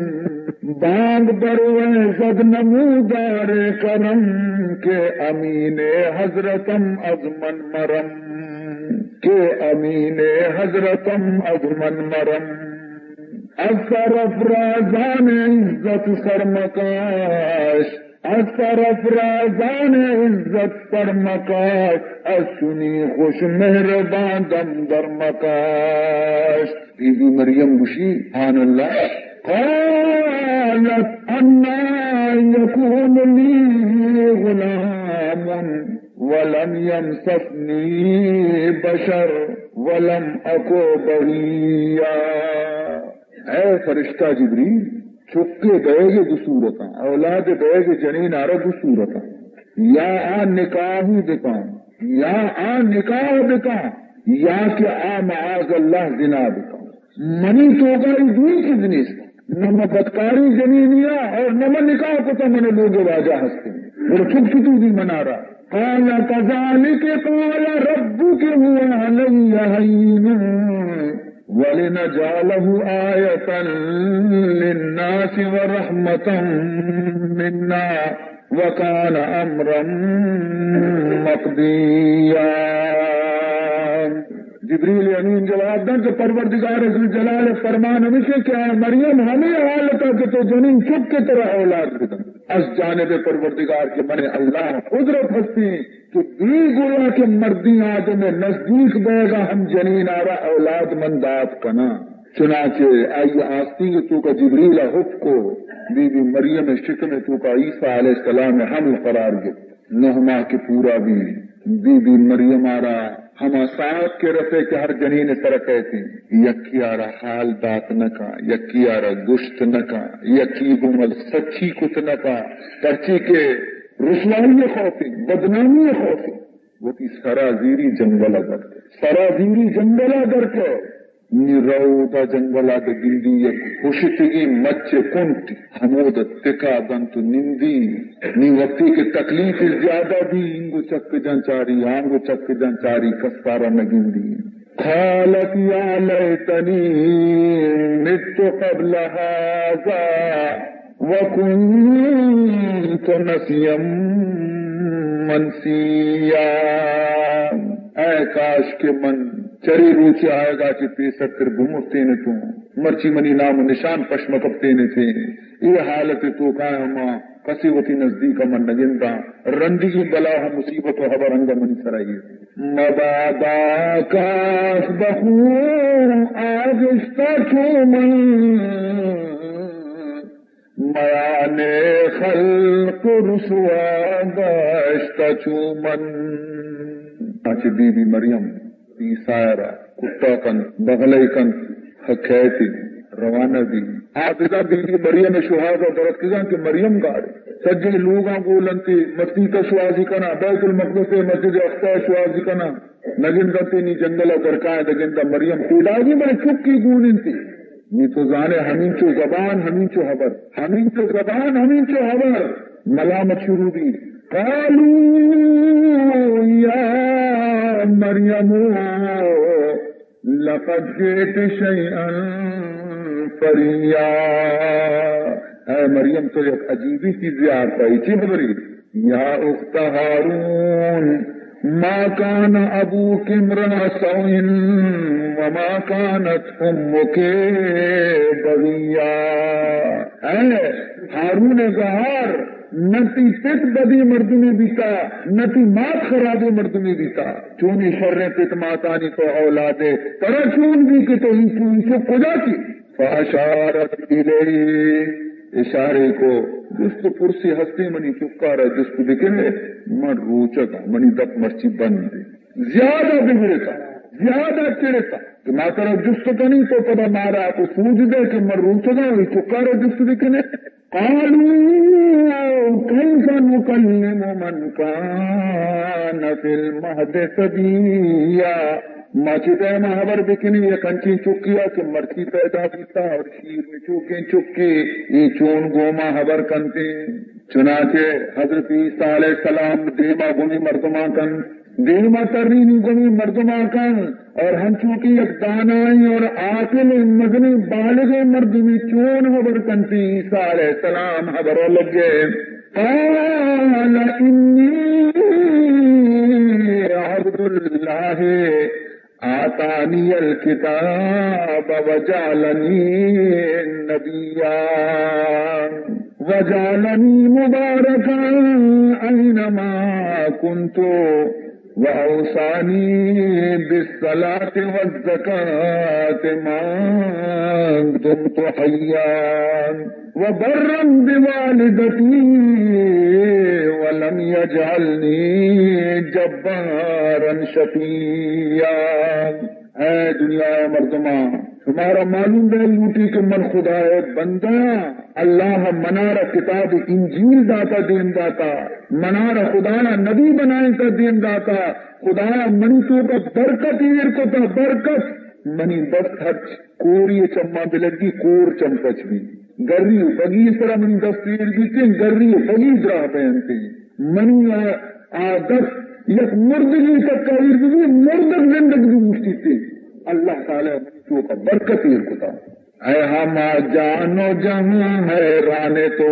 بانگ برویں زد نمودار کرم، کہ امین حضرتم از من مرم، کہ امین حضرتم از من مرم۔ از سرافرازان عزت سرمکاش، از سرافرازان عزت سرمکاش، از چنی خوش مہربان دم درمکاش۔ بی بی مریم گوشی، سبحان اللہ، قالت أنى يكون لي غلام ولم يمسسني بشر ولم أك بغيا۔ اے فرشتہ جبریل، چکے بئیگ ءِ دو صورتاں، اولاد بئیگ ءِ جنین ءَ را دو صورتاں۔ یا آ نکاح بکاں، یا آ نکاح بکاں، یا کہ آ معاذ اللہ زنا بکاں۔ منی توکا اے دوئیں چیز نیست۔ نہ من بدکاریں جنینیا اور نہ من نکاح کتا، من لوگ واجہ ہستیں۔ گڑا چک چتو دی منارا؟ قال كذلك قال ربك هو علي هين ولنجعله آية للناس ورحمة منا وكان أمرا مقضيا۔ جبریل امین جواب دنت کہ پروردگار ذوالجلال ءِ فرمان ہمیش انت کہ اے مریم، ہمے حالت ءَ کہ تو جنین چک ءَ ترا اولاد بدنت از جانب پروردگار، کہ من اللہ قدرت ہستیں کہ بے گویا کہ مردیں آدم ءِ نزدیک بئیگا ہم جنین ءَ را اولاد من دات کناں۔ چنانچہ آئی آستینگ ءِ توکا جبریل ءَ حکم کو، بی بی مریم ءِ شکم ءِ توکا عیسیٰ علیہ السلام ءِ حمل قرار گپت۔ نہ ماہ کہ پورا بی، بی بی مریم ءَ را ہما ساعت کہ رسے کہ ہر جنین ءِ سرا کئیت، یکے ءَ را حال دات نہ کن، یکے ءَ را گوشت نہ کن، یکے گوں مل سچی کت نہ کن، پرچی کہ رسوائی ءِ خوف انت، بدنامی ءِ خوف انت۔ وتی سرا زیری جنگل ءَ در کئے، سرا زیری جنگل ءَ در کئے۔ نی رو اودا جنگل ءَ دہ گندی یک ہشتگیں مچ ءِ کنٹ، ہمود ءَ تکا دنت و نندی۔ نی وقتی کہ تکلیف زیادہ بی، اینگو چک جان چاری، آنگو چک جان چاری، کسارا نہ گندی۔ قالت يا ليتني مت قبل هذا وكنت نسيا منسيا۔ اے کاش کہ من چرے روچ آیگا چہ پیسر تر بمرتین اتوں، مرچی منی نام و نشان پش مکپتین اتیں۔ اے حالت توکا ہما کسے وتی نزدیک من نگنداں۔ رندی بلا و مصیبت و ہبر انگا منی سرا ایر۔ مبادا کاس بخو آغشتہ چو من، میان خلق رسوا داشتہ چو من۔ آ چہ بی بی مریم عیسیٰ ءَ را کٹا کنت، بغلہ کنت، کئیت، روانہ بی۔ حافظہ بی بی مریم ءِ شوہاز ءَ درتکگاں کہ مریم گار۔ سجیں لوگاں گول انت، مسیت ءَ شوہازی کناں، بیت المقدس ءَ، مسجد اقصی ءَ شوہازی کناں۔ نگندنت نی جنگل ءَ درکائیں، نگنداں مریم پیداگی بلے چکی گون انت۔ نی تو زانے ہمینچو زبان، ہمینچو ہبر، ہمینچو زبان، ہمینچو ہبر۔ ملامت شروع بی۔ قالوا يا مريم لقد جئت شيئا فريا۔ اے مریم، تو یک عجیبیں چیزے آرتا، اے چی خبری؟ يا أخت هارون ما كان أبوك امرأ سوء وما كانت أمك بغيا۔ اے ہارون گہار، نہ تئی پت بدیں مردمے بیتا، نہ تئی مات خرابیں مردمے بیتا۔ چونیں شریں پت ماتانی تو اولادے، ترا چون بی کہ تو اینچو، اینچو کجا چی؟ فأشارت إليه، اشارے کو، جست و پرسی ہستیں، منی چکارا جست بکنے، من روچگاں، منی دپ مرچی بند۔ زیادہ بگڑتا، زیادہ چڑتا کہ ما ترا جست کنی تو پدا مارا کو سوج دے کہ من روچگاں، اے چکارا جست بکنے۔ قالوا كيف نكلم من كان في المهد صبيا۔ ما چہ دیم ءَ ہبر بکنیں یک انچیں چکے ءَ کہ مرچی پیدا بیتا اور شیر نچوکیں چکے، اے چون گوں ما ہبر کنتیں؟ چنانچہ حضرت عیسیٰ علیہ السلام دیما گومی مردماں کن، دیما ترینی گومی مردماں کن، اور ہنچو کہ یک دانائیں اور عاقل مزنیں بالغیں مردمے چون ہبر کنتی، عیسیٰ علیہ السلام ہبر لگے۔ قال إني عبد الله آتاني الكتاب وجعلني نبيا وجعلني مباركا أينما كنت وأوصاني بالصلاة والزكاة ما دمت حيا وبرا بوالدتي ولم يجعلني جبارا شقيا. اے دنیا ءِ مردماں، شمارا معلوم بہ لوٹی کہ من خدا ءِ بندہ آں. اللہ منارا کتاب انجیل داتا، دیم داتا، منارا خدایا نبی بنائینتا، دیم داتا، خدایا منی توکا برکت ایر کتا، برکت. منی دست ہرچ کوری چماں بلگی، کور چم پچ بی. گری و بگی سرا منی دست ایر بیتیں، گری و بگی دراہ بینتیں. منی آ، آ دست یک مردگی تکا ایر بی، مردگ زندگ بی گوشتی تے. اللہ تعالی منی توکا برکت ایر کتا. اے ہما جان و جہاں حیران تو،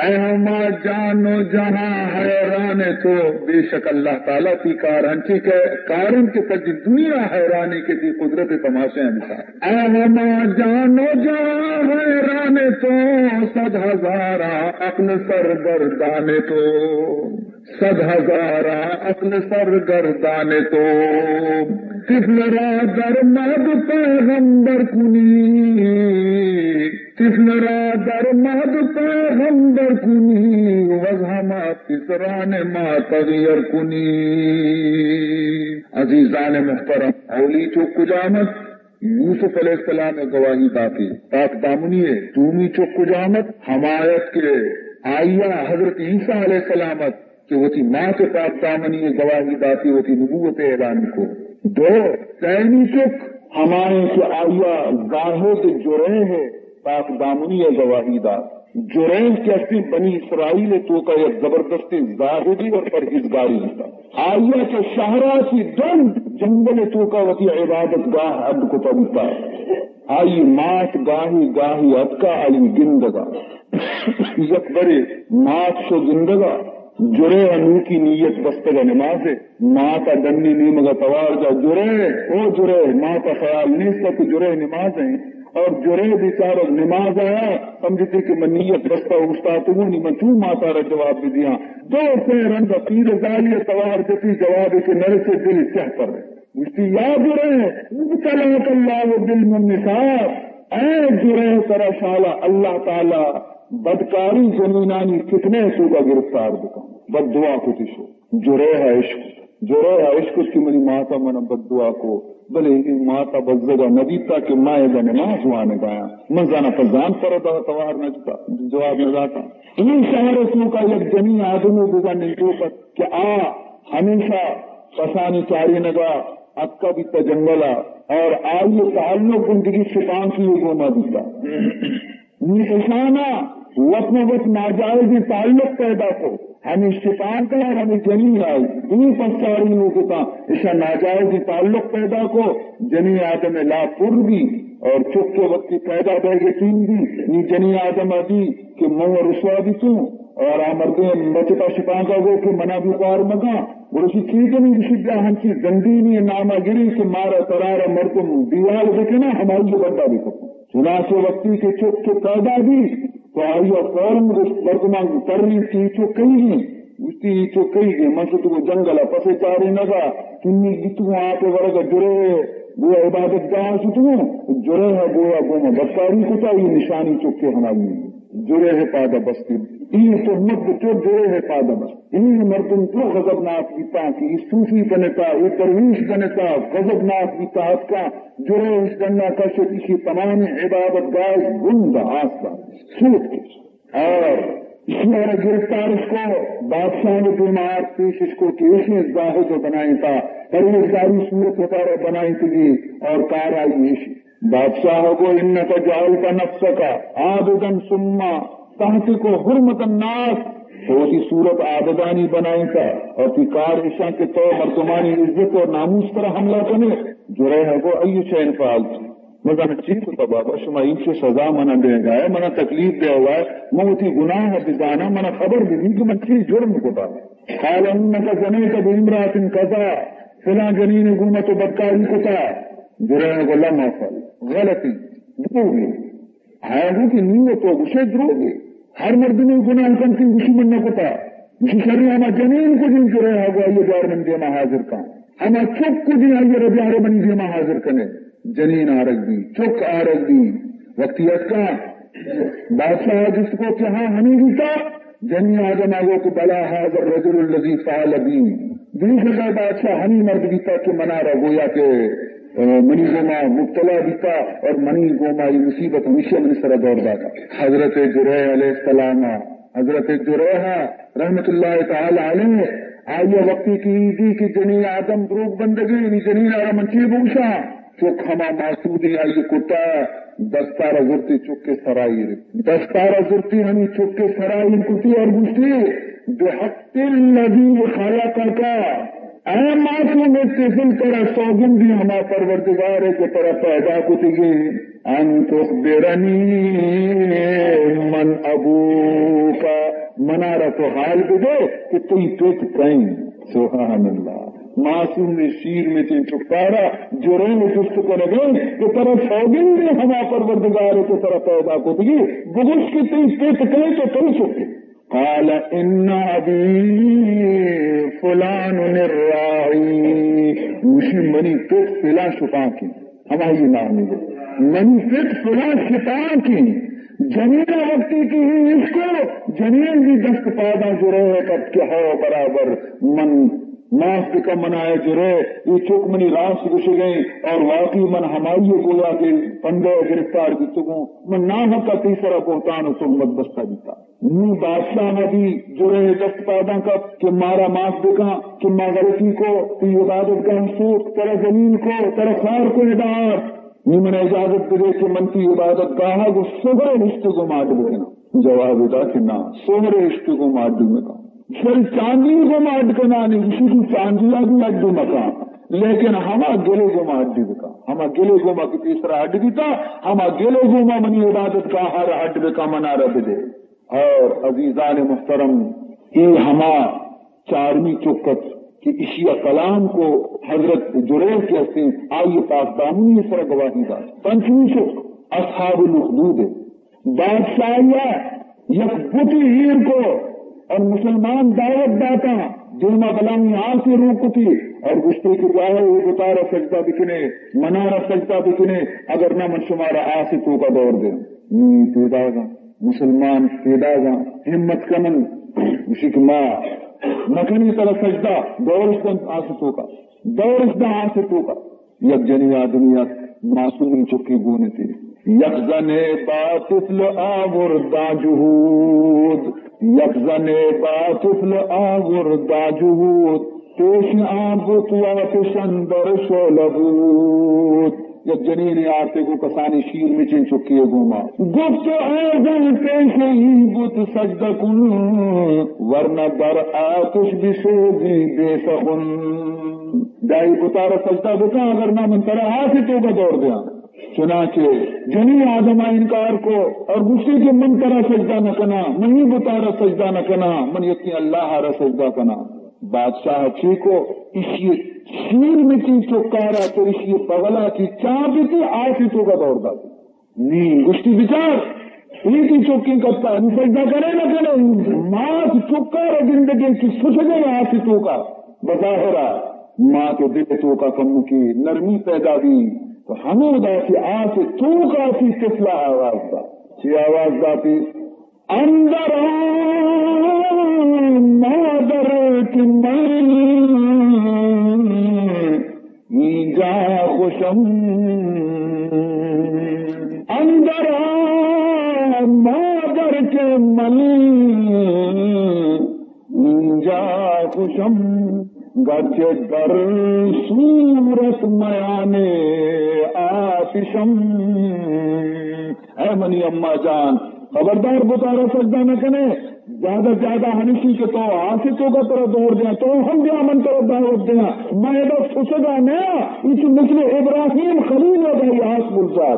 اے ہما جان و جہاں حیران تو، بے شک اللہ تعالی تی کار انچی کہ کارن کہ سجی دنیا حیرانی کہ تی قدرت تماشا انسان. اے ہما جان و جہاں حیران تو، صد ہزارہ عقل سرگردان تو، صد ہزارہ عقل سرگردان تو. طفل را در مهد پیغمبر کنی، طفل را در مهد پیغمبر کنی، و از همه پسران ما تغییر کنی. عزیزان محترم، اولی چک کجام ات؟ یوسف علیہ السلام ء گواہی داتی. پاک دامنی ء دومی چک کجام ات؟ ہما ات کہ آئی ء حضرت عیسیٰ علیہ السلام ات کہ وتی مات ء پاک دامنی ء گواہی داتی، وتی نبوت ء اعلان کو. دو، سیمی چک ہمائیں کہ آئی ء زاہد جریح ء پاک دامنی ء گواہی دات. جریح کہ استیں بنی اسرائیل ء توکا یک زبردستیں زاہدی اور پرہیزگاری بوتا. آئی ء چہ شہرا چی ڈن جنگل ء توکا وتی عبادت گاہ اڈ کتا بوتا. آئی مات گاہی گاہی اتکا آئی گندگا. یک برے مات شو گندگا، جریح ء نوکی نیت بستگا نمازے. مات ء ڈنی نیمگا توار جا، جریح، او جریح، مات ء خیال نیست کہ جریح نماز ہیں. اور جریح بیچارہ نماز آیا، سمجھتی کہ من نیت بستا اوشتاتگوں، نی من چون ماتا را جواب بدیاں؟ دو سے رند پیرزالی ء توار جتی، جوابے کہ نرسے دل چہ پر. گوشتی، یا جریح، ابتلاک اللہ بالممسات، اے جریح ترا شالا اللہ تعالی بدکاری جنینانی فتنہ ء توکا گرفتار بکن. بد دعا کتی شو. جریح ء اشکت، جریح ء اشکت کہ منی ماتا من بد دعا کو، بلے اے ماتا بزگا نہ بیتا کہ ما ادا نماز وانگایاں. من زاناں پہ زان پر دا توار نہ جتا، جواب نہ داتا. اے شہر ء توکا یک جنی آدمے بزن انچوکت کہ آ ہمیشہ کسانی چارینگا اتکا بیتا جنگلا، اور آئی تعلق گندگی شپانکی گوما بیتا. نی اشانا وت مہ وت ناجائزیں تعلق پیدا کو. ہمے شپانک اور ہمے جنین آئی دوئیں پساری لوگتا، اشا ناجائزیں تعلق پیدا کو. جنین آدم لا پر بی اور چکے وقتی پیدا بیگ یقین بی، نی جنین آدم دی کہ من رسوا بیتوں اور آ مردم بچتا شپانکا گو کہ منا بھی خوار مکاں. گڑا اشی چی کنی؟ گوشی بیا ہنچی زندینی ناما گری کہ مارا ترارا مردم دیال بکنا، ہمائی بندہ بکن. چنانچہ وقتی کہ چک پیدا بی تو آئی ء فوراً گوشت، مردماں ترینت کہ اے چک کئی گی؟ گوشتی، اے چک کئی گی؟ من شتگوں جنگل ء پسے چارینگا، چنی بیتگوں آپ ء ورگ ء جریح گوں عبادت گاہ شتگوں، جریح ء گویا گوں ما بدکاری کتا، اے نشانی چکے ہمائی. جریح ء پاد ء بستی. اے تہمت بچو جریح ء پاد ء بست. اے مردم چو غضبناک بیتاں کہ اے صوفی بنتا، اے درویش بنتا، غضبناک بیتا اتکاں. جریح اش ڈنا کشت، ایشی تمام عبادت گاہ اش گند آستا سوت کشت. اور ایشی آرا گرفتار اش کو، بادشاہ نے دیما آرت پیش اش کو کہ ایشی زاہد و بنائیں تا پرہیزگاری صورت وتارا بنائیں تگی اور کار آئی ایشی. بادشاہ گو انک جعلت نفسک عابدا ثم تهتك حرمة الناس، تو وتی صورت عابدانی بنائینتا اور تی کار اشاں کہ تو مردمانی عزت اور ناموس پر حملہ کنے. جریح گو ای شین فعلت. مزن چی کتا بابا، شما اینچو سزا منا دیگا ہے، منا تکلیف دیگا ہے، من وتی گناہ بزانا، منا خبر بدی کہ من چی جرم کتا. قال انک زنیت بامرأة کذا، فلاں جنین گوما تو بدکاری کتا. جریح گو لم افعل، غلطی، دروگی. آیا گو کہ نی و تو گوشے دروگے. ہر مردمے گناہ کنتی، گوشی من نہ کتا. گوشی، شریں ہما جنین کجیں؟ جریحہ گو آئی بیار منی دیما حاضر کن۔ ہما چک کجیں؟ آئی را بیار منی دیما حاضر کنے۔ جنین آرگ بی، چک آرگ بی۔ وقتی اتکا، بادشاہ جست کو کہ ہاں، ہمیں بیتا؟ جنین آدم آگو کہ بلا هذا الرجل الذي فعل بي۔ بے شک بادشاہ، ہمیں مرد بیتا کہ منارا گویا کہ، اے، منی گوما مبتلا بیتا اور منی گوما یہ مصیبت ہمیشہ منی سرا دور داتا۔ حضرت جریح علیہ السلام، حضرت جریح رحمت اللہ تعالی علیہ، آئی وقتی کہ ایدی کہ جنین آدم دروگ بندگی، یعنی جنین آرا من چی بوشا؟ چک ہما معصومی آئی کٹا، دستارا زرتی چک کے سرائی، دستارا زرتی ہمی چک کے سرائی کتی اور گوشتی، بحق الذي خلقك، اے معصوم طفل، ترا سوگندی ہما پروردگار ہے کہ ترا پیدا کتگی، ان تخبرني من ابوك، منارا تو حال بدے کہ تئی پت کئیں۔ سبحان اللہ۔ معصوم شیر مچیں چکارا جریح جست کنگے کہ ترا سوگندی ہما پروردگار ہے کہ ترا پیدا کتگی، بگوش کہ تئی پت کئیں، تو کئیں چکے؟ قال ان ابي فلان الراعي، گوشی منی پت فلاں شپانکیں، ہمائی نامی ہے، منی پت فلاں شپانکیں۔ جنین وقتی کہ اے اشکو، جنین بھی دست پاداں جریح کت کہ ہو برابر من معاف بکن منا اے جریح، اے چک منی راست گوشگیں اور واقعی من ہمائی گویا کہ پندے گرفتار بیتگوں، من ناحق تئی سرا بہتان و تہمت بستہ بیتا۔ نی بادشاہ بھی جریح دست پاداں کپت کہ مارا معاف بکن کہ ما غلطی کو، تئی عبادت گاہ سوک، ترا ذلیل کو، ترا خوار کو، ادا آرت۔ نی من اجازت بدے کہ من تئی عبادت گاہ گو سہرے ہشتے گو ماڈ بکناں۔ جواب دا کہ نا، سہرے ہشتے گو ماڈ مکن۔ شل چاندی گو ماڈ کنانی، اسی کی چاندی آ بھی اڈ مکن۔ لیکن ہما گلے گو ما اڈ بکن۔ ہما گلے گو ما کہ پیسرا اڈ بیتا، ہما گلے گو ما منی عبادت گاہ را اڈ بکن، منارا بدے۔ اور عزیزان محترم، اے ہما چارمی چک ات کہ اشی ء کلام کو حضرت جریح کہ ہستیں، آئی پاک دامنی سر گواہی دات۔ پنچمی چک اصحاب الاخدود ء۔ بادشاہی ء یک بتی ایر کو اور مسلمان دعوت داتا، دیما بلاہیں آسے روک کتی اور گوشتی کہ جاہے اے بتارا سجدہ بکنے، منارا سجدہ بکنے، اگر نہ من شمارا آسے توکا دور دیں۔ نی پیداگاں، مسلمان پیداگاں، ہمت کنن، گوشی کہ ما نکنی ترا سجدہ، دورش دن آس توکا، دورش دن آس توکا۔ یک جنی آدمی ات، معصومی چکی گونتی۔ یک زنے با طفل آورداں جهود، یک زنے با طفل آورداں جهود، پیش آن بت آتش اندر شعله بود۔ یک جنینے آرتے گوں کسانیں شیر مچیں چکے ء گوما۔ گفت اے زن پیش این بت سجده کن، ورنه در آتش بسوزی بی سخن۔ دائی بتارا سجدہ بکن، اگر نہ من ترا آس توکا دور دیاں۔ چنانچہ جنی آدم ء انکار کو اور گوشتی کہ من ترا سجدہ نہ کناں، من ای بتارا سجدہ نہ کناں، من یکیں اللہ ء را سجدہ کناں۔ بادشاہ چی کو، اشی شیر مچیں چکارا چو اشی بغلا چی چاپی تی آسی توکا دور داتی۔ نی گوشتی بچار، اے تی چکیں کتا، نی سجدہ کرے نہ کرے، مات چکارا گندگے چی سچگے آسی توکا۔ بظاہرا مات دل توکا کمکی نرمی پیدا بی، تو ہمودا چی آس توکا چی طفلا آواز دا۔ چی آواز داتی؟ اندر آ مادر کہ من اینجا خوشم، اندر آ مادر کہ من اینجا خوشم، گرچہ در صورت میان آتشم۔ اے منی اماں جان، خبردار بتارا سجدہ نہ کنے، زیادہ زیادہ ہمشی کہ تو آس توکا ترا دور دیاں، تو ہم بیا من ترا دعوت دیاں۔ من ادا سسگا نیا، اچ مثل ابراہیم خلیل ء دائی آس گلزار۔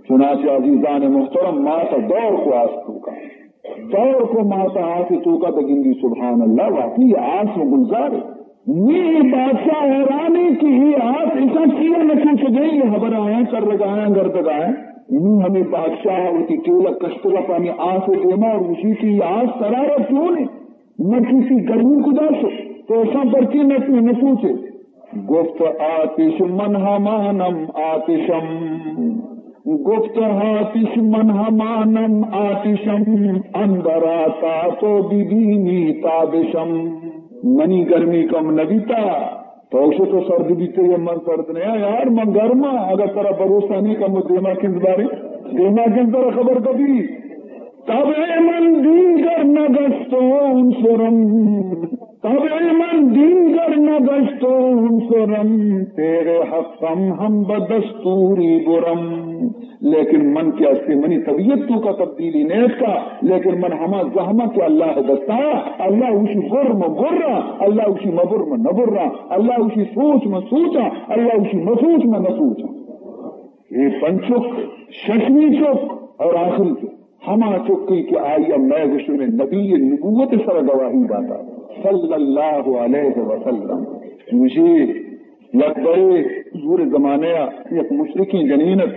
چنانچہ عزیزان محترم، ماتا دور کو آس توکا۔ دور کو ماتا آس توکا بگندی، سبحان اللہ، واقعی آس و گلزار۔ نی بادشاہ حیرانی کہ اے آس ایشاں چیا نہ چوشگیں، اے ہبر آیاں کرگایاں گردگایاں۔ نی ہمے بادشاہ وتی ٹیلگ کشتگ ءَ پہ ہمے آس ءِ دیما اور گوشی کہ اے آس ترا را چون انت؟ مرچی تئی گرمی کجا شت؟ تو اشاں پرچے نہ، نہ سوچے؟ گفت آتش من همانم آتشم، گفت آتش من همانم آتشم، اندر آتش تو ببینی تابشم۔ منی گرمی کم نہ بیتا، تو گوشے تو سرد بیتگ ئے، من سرد نیاں یار، من گرماں۔ اگاں ترا بھروسہ نی، کمو دیما کنز بارے، دیما کنز ترا خبر کپی۔ طبع من دیگر نگشت و عنصرم، طبع من دیگر نگشت و عنصرم، تیغ حقم هم به دستوری برم۔ لیکن من کہ ہستی، منی طبیعت توکا تبدیلی نیتکا، لیکن من ہما زہماں کہ اللہ ءِ دستا، اللہ گوشی بر من براں، اللہ گوشی مبر من نبراں، اللہ گوشی سوچ من سوچاں، اللہ گوشی مسوچ من نسوچاں۔ اے پنچک ششمی چک اور آخری چک، ہما چکے کہ آئی ءَ مئے گوشئے نبی نبوت ءِ سرا گواہی داتا، صلی اللہ علیہ وسلم۔ گوشی یک برے حضور ءِ زمانہ ءَ یک مشرکیں جنین ات،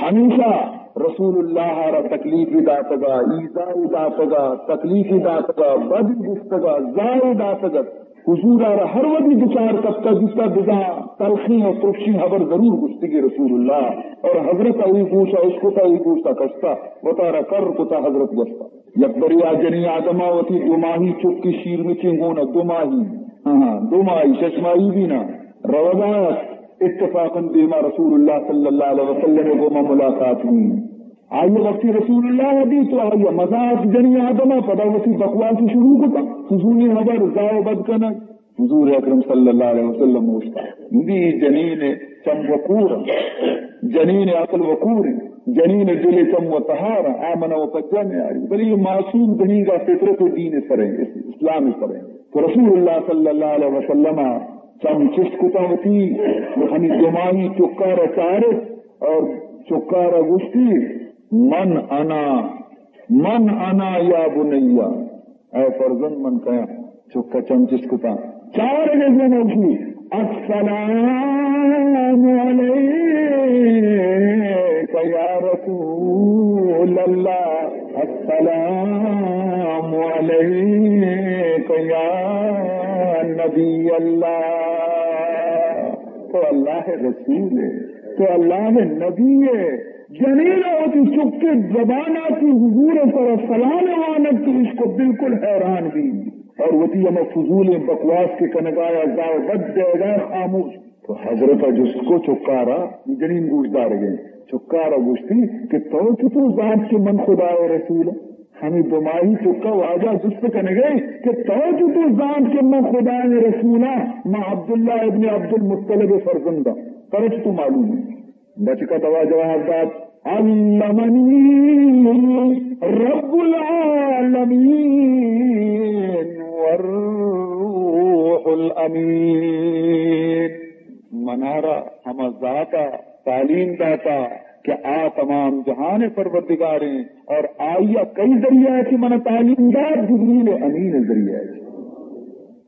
ہمیشہ رسول اللہ ءَ را تکلیفے داتگا، ایذائے داتگا، تکلیفے داتگا، بدی گفتگا، زاہے داتگا۔ حضور ءَ را ہر وھدی بچار کپتگ بیتگ، بزاں تلخیں اور ترشیں ہبر ضرور گوشتگی رسول اللہ۔ اور حضرت ءَ اے گوش ءَ اشکتا، اے گوش ءَ کشتا، وتارا کر کتا، حضرت گوشتا۔ یک برے آ جنیں آدم ءَ وتی دو ماہی چکے شیرمچیں گون ءَ، دو ماہی، ہاں، دو ماہی، شش ماہی بھی نہ، روگا ات، اتفاقاً دیما رسول اللہ صلی اللہ علیہ وسلم ءِ گوما ملاقات بی۔ آئی ءَ وقتی رسول اللہ ءَ دیت تو آئی ءَ مزاق جنیں آدم ءَ، پدا وتی بکواس شروع کتا، فضولی ہبر، زاہ و بد کنگ۔ حضور اکرم صلی اللہ علیہ وسلم گوشتا، دی جنین چم وقور، جنین عقل وقور، جنین دل چم و تہار، آ منا و پجا نیاری، بلے اے معصوم دنیگا فطرت دین سریں، اس-، اسلام سریں۔ تو رسول اللہ صلی اللہ علیہ وسلم چم چست کتا وتی، ہمیں دو ماہی چکارا چارت اور چکارا گوشتی، من انا، من انا یا بنیا، اے فرزند من کئے آں؟ چکا چم چست کتا، چارگ ءَ گوشی، السلام علیک یا رسول اللہ، السلام علیک یا نبی اللہ۔ تو اللہ ءِ رسول ئے، تو اللہ ءِ نبی ئے۔ جنین ءَ وتی چکے زبان ءَ چہ حضور ءِ سرا سلام وانگ کہ اشکو بالکل حیران بی اور وتی ہما فضولیں بکواس کہ کنگایا زاہ و بد دیگا خاموش۔ تو حضرت ءَ جست کو چکارا، جنین گوش دارگیں، چکارا گوشتی کہ تو چطور زانت کہ من خدا ءِ رسول آں؟ ہمیں دو ماہی چکا واجہ جست کنگے کہ تو چطور زانت کہ من خدا ءِ رسول آں؟ من عبداللہ ابن عبدالمطلب ءِ فرزند آں، ترا چطور معلوم ہے؟ بچکا دوا جواب دات، علمنی رب العالمین والروح الامین۔ منارا ہما ذاتا تعلیم داتا کہ آ تمام جہان پروردگاریں اور آئی ءَ کئی ذریعہ چہ من تعلیم دات؟ جبریل امین ذریعہ چہ۔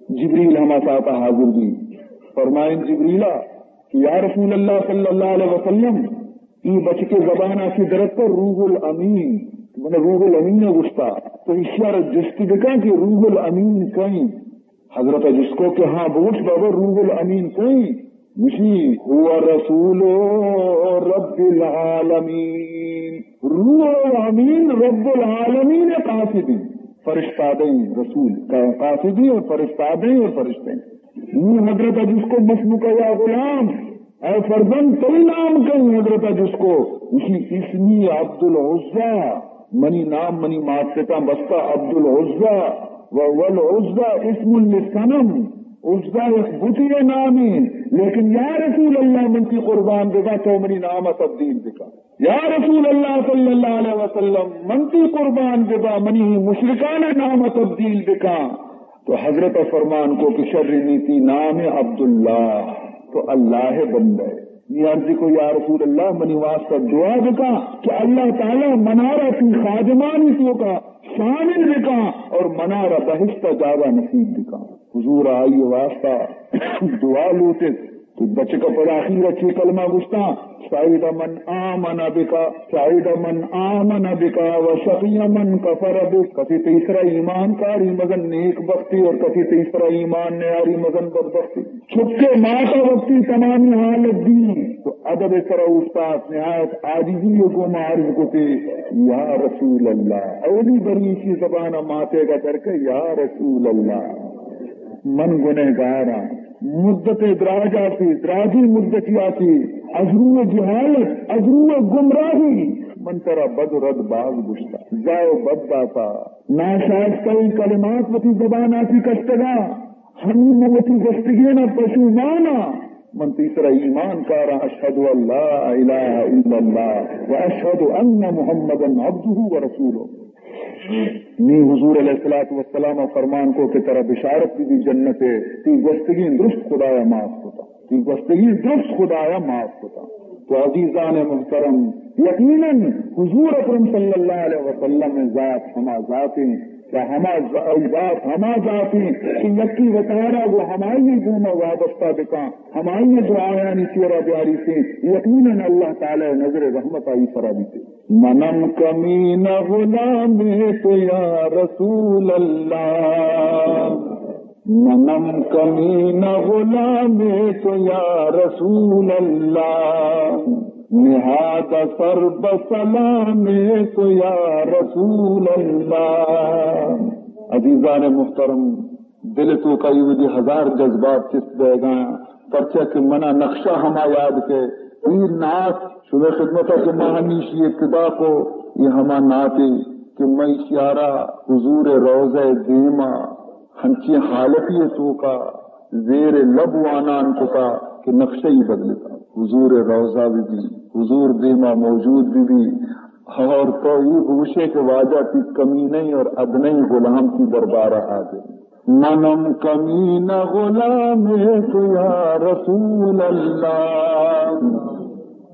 جبریل ہما ساعتا حاضر بی، فرمائیں جبریلا، کہ یا رسول اللہ صلی اللہ علیہ وسلم، ای بچکے زبانا چہ درتہ روح الامین، من روح الامین گوشتا، تو ایشی ءَ را جست بکن کہ روح الامین کئیں؟ حضرت ءَ جست کو کہ ہاں بگوش بابا، روح الامین کئیں؟ گوشی، هو رسول رب العالمین، روح الامین رب العالمین قاصدی، فرشتہ دیں رسول، قاصدی اور فرشتہ دیں اور فرشتے۔ نوں حضرت ءَ جست کو، ما اسمک یا غلام، اے فرزند، تئی نام کئیں؟ حضرت ءَ جست کو، گوشی، اسمی عبدالعزی، منی نام منی مات پتاں بستہ عبدالعزی، و والعزی اسم للصنم، عزی یک بتے ءِ نامے، لیکن یا رسول اللہ، من تئی قربان بباں، تو منی نام ءَ تبدیل بکن۔ یا رسول اللہ صلی اللہ علیہ وسلم، من تئی قربان بباں، منی مشرکانہ نام ءَ تبدیل بکن۔ تو حضرت ءَ فرمان کو کہ شر، نی تئی نام عبداللہ، تو اللہ ءِ بندہ ئے۔ نی عرض کو، یا رسول اللہ، منی واسطہ دعا بکن کہ اللہ تعالی منارا تئی خادمانی توکا شامل بکن اور منارا بہشت ءَ جاگہ نصیب بکن۔ حضور ءَ آئی واسطہ دعا لوٹت۔ تو بچک ءَ پدا اخیر ءَ چے کلمہ گوشتاں؟ سعید من آمن بک، سعید من آمن بک و شقی من کفر بک۔ کسی تئی سرا ایمان کاری مزن نیک بختی اور کسی تئی سرا ایمان نیاری مزن بدبختی۔ چکے ماتا وقتی تمامی حالت دی تو ادب سرا اوشتات، نہایت عاجزی گوما عرض کتے، یا رسول اللہ۔ اولی بری ایشی زبان ماتے گا درکے، یا رسول اللہ، من گنہگاراں۔ مدت دراج آتی، دراجی مدتی آتی، از روی جہالت، از روی گمراہی من ترا بد و رد باز گشتا، زاہ و بد داتا، ناشائستہ کلمات وتی زبان آتی کشتگا۔ ہنی من وتی گوشتگین ء پشوماناں، من تئی سرا ایمان کاراں، اشہد ان لا الہ الا اللہ و اشہد ان محمدا عبدہ و رسولہ۔ نی حضور علیہ الصلوۃ والسلام ء فرمان کو کہ ترا بشارت بی جنت ء، تی گوشتگین درست خدایا معاف کتا، تی گوشتگین درست خدایا معاف کتا۔ تو عزیزان محترم، یقیناً حضور اکرم صلی اللہ علیہ وسلم ء ذات ہما ذات انت کہ ہما ذ-، ذات ہما ذات انت کہ یکی وتارا گوں ہمائی گوما وابستہ بکاں، ہمائی دعایانی چیرا بیاریتیں، یقیناً اللہ تعالی نظر رحمت آئی سرا بیتے۔ منم کمینہ غلام تو یا رسول اللہ، منم کمینہ غلام تو یا رسول اللہ، نہاد سر بسلام تو یا رسول اللہ۔ عزیزان محترم، دل توکا ای ودی ہزار جذبات چست بیگا، پرچا کہ منا نقشہ ہما یاد کہ ای نعت شمئے خدمتا کہ ما ہمیشی ابتدا کو، ای ہما نعتے کہ من اشیارا حضور روضہ دیما ہنچیں حالتی توکا زیر لب وانان کتا کہ نقشہ ای بدلتا۔ حضور روضہ بی بی، حضور دیما موجود بی بی، اور تو ای بگوشے کہ واجہ تی کمینہ اور ادنی غلام تی دربارہ حاضر۔ منم کمینہ غلام تو یا رسول اللہ،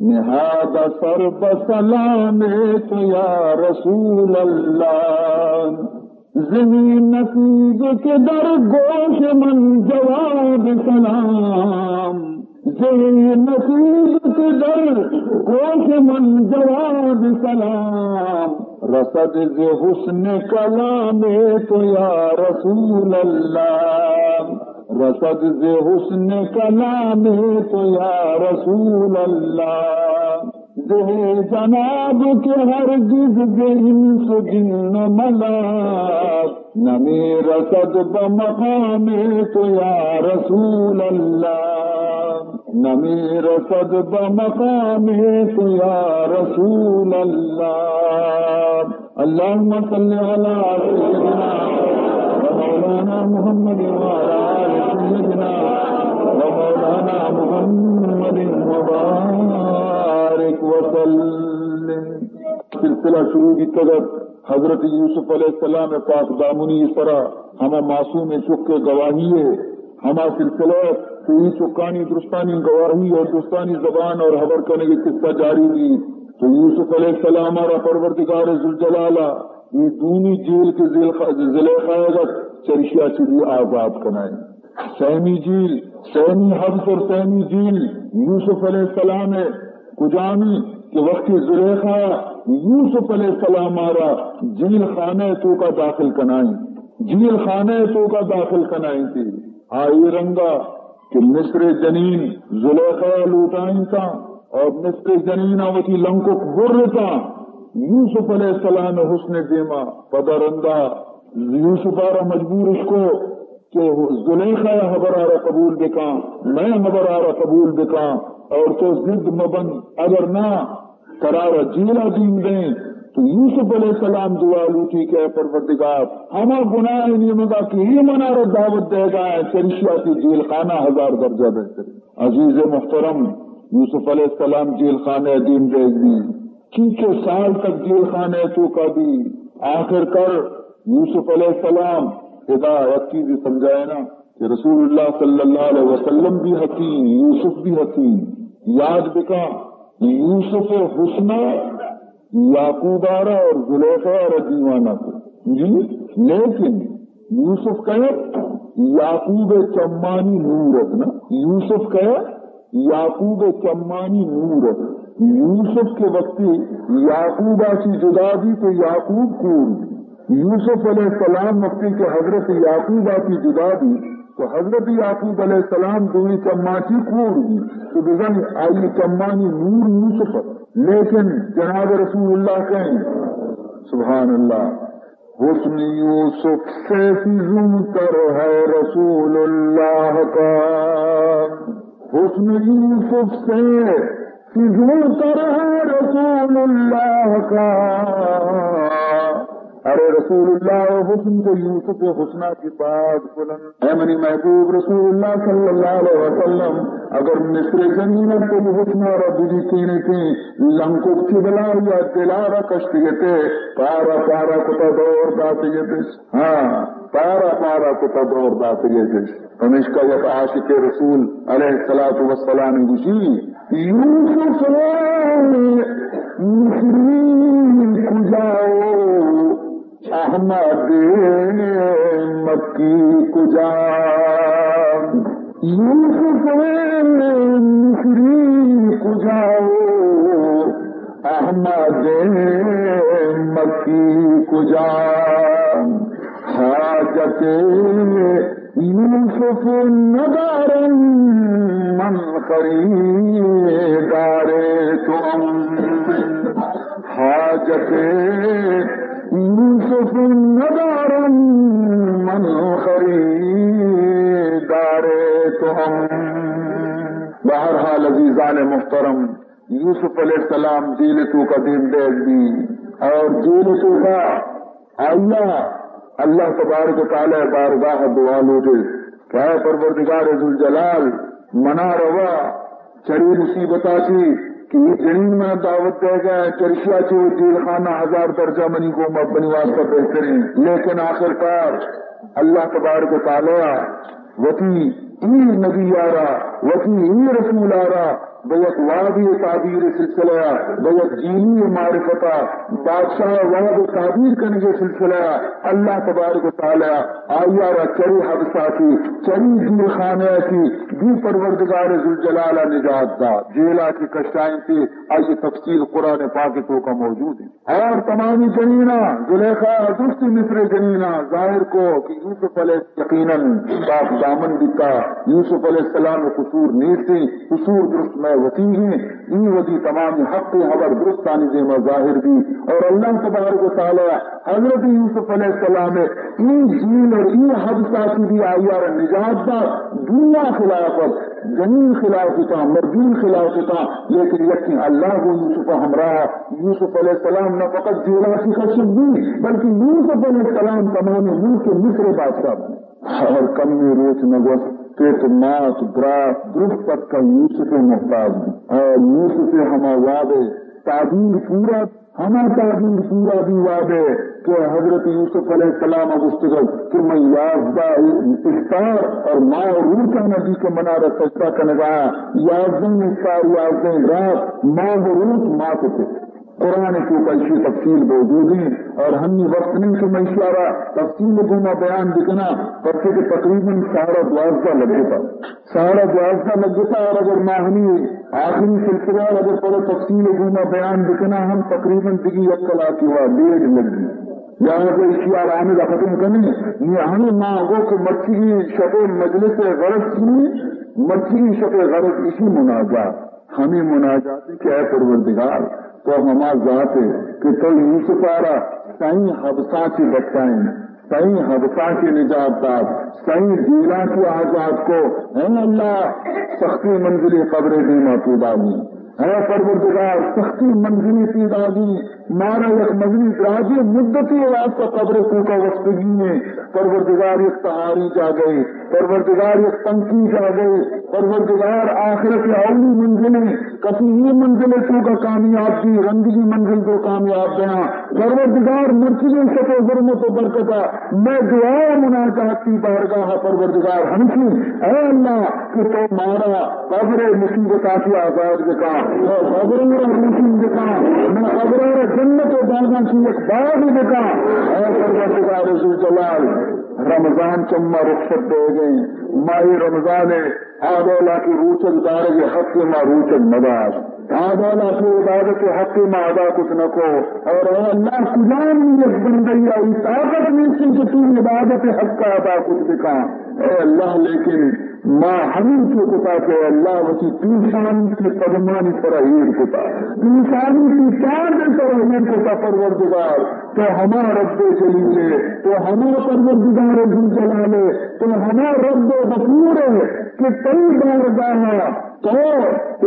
نہاد سر بسلام تو یا رسول اللہ۔ زہی نصیب کہ در گوش من جواب سلام، زہی نصیب کہ در گوش من جواب سلام، رسد ز حسن کلام تو یا رسول اللہ، رسد ز حسن کلام تو یا رسول اللہ۔ زہ جناب کہ ہرگز ز انس و جن و ملک نمی رسد بہ مقام تو یا رسول اللہ، نمی رسد بہ مقام تو یا رسول اللہ۔ اللهم صل على سيدنا ومولانا محمد وعلى آل سيدنا ومولانا محمد وبارك وسلم۔ سلسلہ شروع بیتگ ات، حضرت یوسف علیہ السلام پاک دامنی سرا ہما معصوم چک گواہی ہے، ہما سلسلہ کہ ای چکانی درستانی گواہی اور درستانی زبان اور حبر کنگی قصہ جاری بی۔ تو یوسف علیہ السلام را پروردگار ذوالجلال ای دونی جیل کہ زلیخا، زلیخا ء گت چرشیا چہ دی آزاد کنائیں۔ سیمی جیل، سیمی حبس اور سیمی جیل یوسف علیہ السلام ء کجامی کہ وقتی زلیخا یوسف علیہ السلام را جیل خانہ توکا داخل کنائیں، جیل خانہ توکا داخل کنائیں تھی۔ آئی رنگا کہ مصر جنین زلیخا لوٹائیں تا اور مصر جنین وتی لنکک برتا یوسف علیہ السلام حسن دیما، پدا رندا یوسف را مجبور اشکو کہ زلیخا حبرا را قبول بکاں، میں حبرا را قبول بکاں اور تو ضد مبن، اگر نہ ترا را جیلا دیم دیں۔ تو یوسف علیہ السلام دعا لوٹی کہ اے پروردگار، ہما گناہ نیمگا کہ یہ منا را دعوت دے گا ہے، چرشیا کی جیل خانہ ہزار درجہ بہتر۔ عزیز محترم، یوسف علیہ السلام جیل خانہ دیم دے گی، چنچو سال تک جیل خانہ توکا بی۔ آخر کر یوسف علیہ السلام ادا یک چیزی سمجھائے نا کہ رسول اللہ صلی اللہ علیہ وسلم بھی حکیم، یوسف بھی حکیم۔ یاد بکا، یوسف حسنہ یعقوب آرا اور زلیخا آرا دیوانا کو۔ جی، لیکن یوسف کہے یعقوب چمانی نور ات نا، یوسف کہے یعقوب چمانی نور ات۔ یوسف کہ وقتی یعقوب ءَ چہ جدا بی تو یعقوب کور بی۔ یوسف علیہ السلام وقتی کہ حضرت یعقوب ءَ چہ جدا بی تو حضرت یعقوب علیہ السلام دوئیں چماں چہ کور بی۔ تو بزاں آئی چمانی نور یوسف ات۔ لیکن جناب رسول اللہ کئے ایں؟ سبحان اللہ۔ حسن یوسف سے فزون‌تر ہے رسول اللہ کا، حسن یوسف سے فزون‌تر ہے رسول اللہ کا۔ ارے رسول اللہ ءِ حسن تو یوسف ءِ حسن ءَ چہ باز بلند۔ اے منی محبوب رسول اللہ صلی اللہ علیہ وسلم، اگر مصر ءِ جنین ءَ تئی حسن ءَ را بجیتینیتیں، لنکک چہ بلاہی ءَ دل ءَ را کشتگ اتے، پارا پارا کتا دور داتگ اتش۔ ہاں، پارا پارا کتا دور داتگ اتش۔ پمیشکا یک عاشق رسول علیہ الصلوۃ والسلام گوشی، یوسف مصری کجا و احمد مکی کجا؟ یوسف مصری کجا و احمد مکی کجا؟ حاجت یوسف ندارم من، خریدار توام۔ حاجت یوسف ندارم من، خریدار توام۔ بہرحال عزیزان محترم، یوسف علیہ السلام جیل ءِ توکا دیم دیگ بی اور جیل ءِ توکا آئیا اللہ تبارک و تعالی بارگاہ دعا لوٹے کہ اے پروردگار ذوالجلال، منا روا چرے مصیبتا چی کہ اے جنین منا دعوت دے گا، چرشیا چی وہ جیل خانہ ہزار درجہ منی گوما منی واسطہ بہتریں، لیکن آخر کار اللہ تبارک و تعالی وتی اے نبی آرا، وتی اے رسول آرا بہ یک وابی تعبیر سلسلہ ءَ، بہ یک جیلی معرفت ءَ، بادشاہ واب تعبیر کنگ سلسلہ ءَ، اللہ تبارک و تعالی آئی آرا چری حبسا چی، چری جیل خانہ چی، دی پروردگار ذوالجلال نجات دا، جیلا چی کشائینتی، آئی تفصیل قرآن پاک توکا موجود ہے۔ اور تمامی جنینا، زلیخا، درستی مصر جنینا ظاہر کو کہ یوسف علیہ یقیناً پاک دامن بیتا، یوسف علیہ السلام قصور نیستی، قصور درست میں وتیگیں، ای ودی تمامی حق خبر درستانی دیما ظاہر بی۔ اور اللہ تبارک و تعالی حضرت یوسف علیہ السلام ای جیل اور ای حبسا چی بھی آئی آرا نجات دا، دنیا خلافت، جنین خلافتا، مردین خلافتا، لیکن یقین اللہ کو یوسف ہمراہ یوسف علیہ السلام نہ فقط جیلا چی کشگ بی، بلکہ یوسف علیہ السلام تمام ملک مصر بادشاہ بنے۔ اور کمی روچ نہ گوست، پت مات برات درست تک یوسف محتاج بی۔ اور یوسف ہما وعدے تعبیر پورا، ہما تعبیر پورا بی وعدے کہ حضرت یوسف علیہ السلام گوشتگ کہ من یازدہ افطار اور ماہ روچانا بی کہ منارا سجدہ کنگا، یازدہ افطار، یازدہ رات، ماہ و روچ ما کتے۔ قرآن توکا ایشی تفصیل موجود ہیں اور ہمی وقت نہیں کہ میں ایشی آرا تفصیل گوما بیان بکنا، پرچے کہ تقریباً ساڑھا دوازدہ لگتا، ساڑھا دوازدہ لگتا۔ اور اگر ما ہمی آخری سلسلہ اگر پدا تفصیل گوما بیان بکنا ہم تقریباً دگی یک کلاکی وا ڈیڑھ لگی۔ لہذا ایشی آرا ہمیں ختم کنیں، یہ ہمیں ما گو کہ مرچی شپ مجلس غرض چی، مرچی شپ غرض ایشی مناجات۔ ہمیں مناجاتی کہ اے پروردگار، تو ہما ذات ہے کہ تو یوسف آرا سائیں حبساں چی بچائیں، سائیں حبساں چی نجات دات، سائیں جیلاں چی آزاد کو۔ اے اللہ، سختی منزلی قبر دیما پیداگی۔ اے پروردگار، سختی منزلی پیداگی، مارا یک مزنی دراجیں مدتے واسطہ قبر توکا وستگی ہیں۔ پروردگار، یک تہاری جاگہے، پروردگار، یک تنکی جاگہے، پروردگار، آخرت اولی منزلے، کسی یہ منزل توکا کامیاب بی، رندگی منزل تو کامیاب بیاں۔ پروردگار، مرچی شپ و ظلمت و برکتا میں دعا و مناجات تی بارگاہ پروردگار ہمشی، اے اللہ، کہ تو مارا قبر مصیبتاں چی آزاد بکاں، تو قبر را روشن بکاں، من قبر را جنت و باغاں چی یک باغ بکاں۔ اے پروردگار ذوالجلال، رمضان چما رخصت دے گئے، ماہ رمضان آدولا کی روچگ دارگ حق ما روچگ نداشت۔ آدالا تو عبادت حق ما ادا کت نکو۔ اور اے اللہ، کجام یک بندہ ای طاقت نیست کہ تو عبادت حق ادا کت بکا۔ اے اللہ، لیکن ما ہمینچو کتا کہ اے اللہ وتی پیشانی تی قدمانی سرا ایر کتا، پیشانی تی چاردے سرا ایر کتا۔ پروردگار، تو ہما رب جلیل ئے، تو ہما پروردگار ذوالجلال ئے، تو ہما رب غفور ئے کہ تئی بارگاہ تو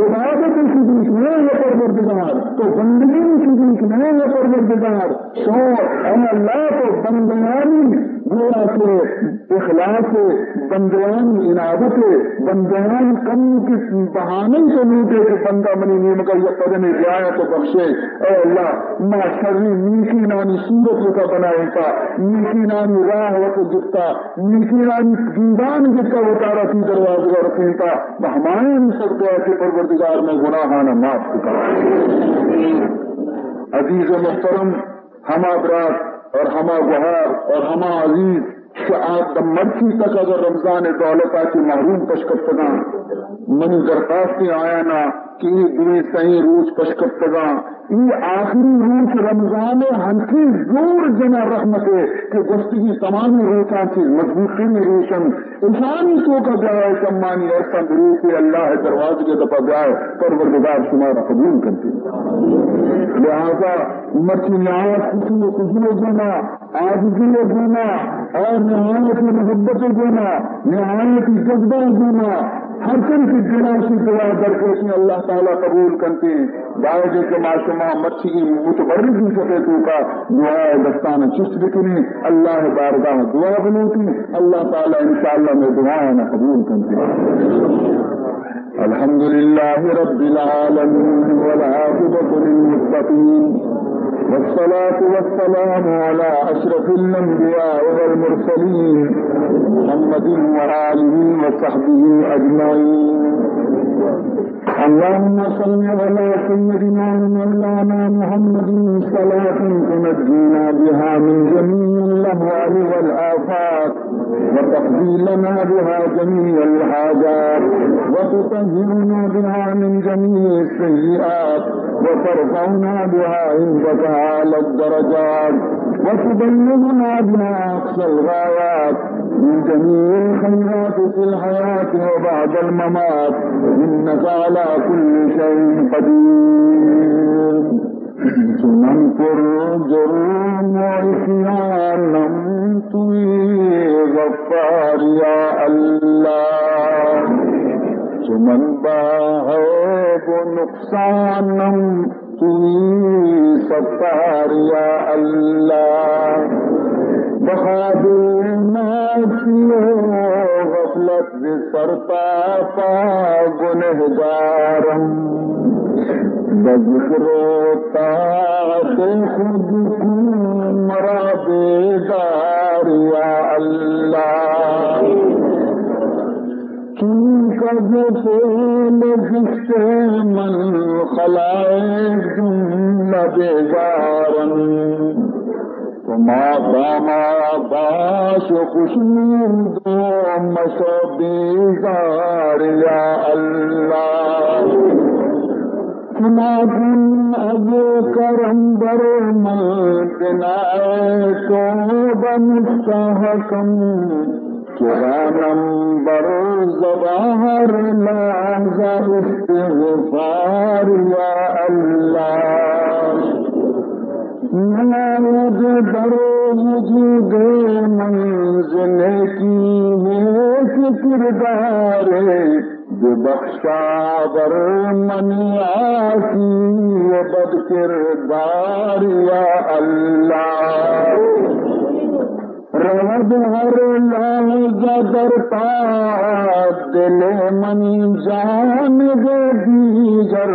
عبادت شریک نہ ئے پروردگار، تو بندگی شریک نہ ئے پروردگار، تو اے اللہ تو بندیانی گویا کہ اخلاص، بندیانی انابت، بندیانی کمی کے بہانے تو لوٹے کہ بندہ منی نیمگا یک قدمے بیائے تو بخشے۔ اے اللہ، ما شریں نیکینانی صورت وتا بنائینتا، نیکینانی راہ وتا گپتا، نیکینانی گندان گپتا وتارا تی دروازگا رسینتا، بہ ہمایانی صدقہ کہ پروردگار مئے گناہانا معاف بکا۔ عزیز محترم، ہما برات اور ہما گوہار اور ہما عزیز کہ آ دم مرچی تک اگر رمضان دولتا چہ محروم پش کپتگاں، منی درخواست آیانا کہ اے دوئیں سئیں روچ پش کپتگاں، اے آخری روچ رمضان ہنچیں زور جنا رحمتے کہ گوستگی تمامی روچاں چہ مضبوط تریں روچ انت۔ اشانی توکا بیائے، چمانی ارساں بروتے، اللہ دروازگے دپا بیائے، پروردگار شمارا قبول کنتے۔ لہذا مرچی نہایت خشوع و خضوع گونا، عاجزی گونا اور نہایت محبت گونا، نہایت جذبہ گونا، ہر کس کہ دلا شی دعا درکیتیں، اللہ تعالی قبول کنتے۔ باید کہ ما شما مرچی متبرک شپے توکا دعا دستان چست بکنیں، اللہ بارگاہ دعا بلوٹیں، اللہ تعالی انشاءاللہ مئے دعایاں قبول کنتے۔ الحمد لله رب العالمين والعاقبة للمتقين والصلاة والسلام على أشرف الأنبياء والمرسلين محمد وآله وصحبه أجمعين. اللهم صل على سيدنا ومولانا محمد صلاة تنجينا بها من جميع الأهوال والآفات وتقضي لنا بها جميع الحاجات وتطهرنا بها من جميع السيئات وترفعنا بها عندك أعلى الدرجات وتبلغنا بها أقصى الغايات من جميع الخيرات في الحياة وبعد الممات إنك على كل شيء قدير. چو من پر جرم و عصیانم توئی غفار یا اللہ، چو من با عیب و نقصانم توئی ستار یا اللہ، بخواب ماستی و غفلت ز سرپا پا گنہگارم، بذکر و طاعت خود کو مرا بیدار یا اللہ۔ چونکہ ز فعل زشت من خلائق جملہ بیزارم، تو ماداما باش و خشنود و مشو بیزار یا اللہ۔ چنا کن از کرم بر من بنائے توبہ مستحکم، چرانم بر زبان ہر لحظہ استغفار یا اللہ۔ ناید در وجود من ز نیکی نیک کردارے، ببخشا بر من عاصی و بد کردار یا اللہ۔ رود ہر لحظہ در طاعت دل من جانب دیگر،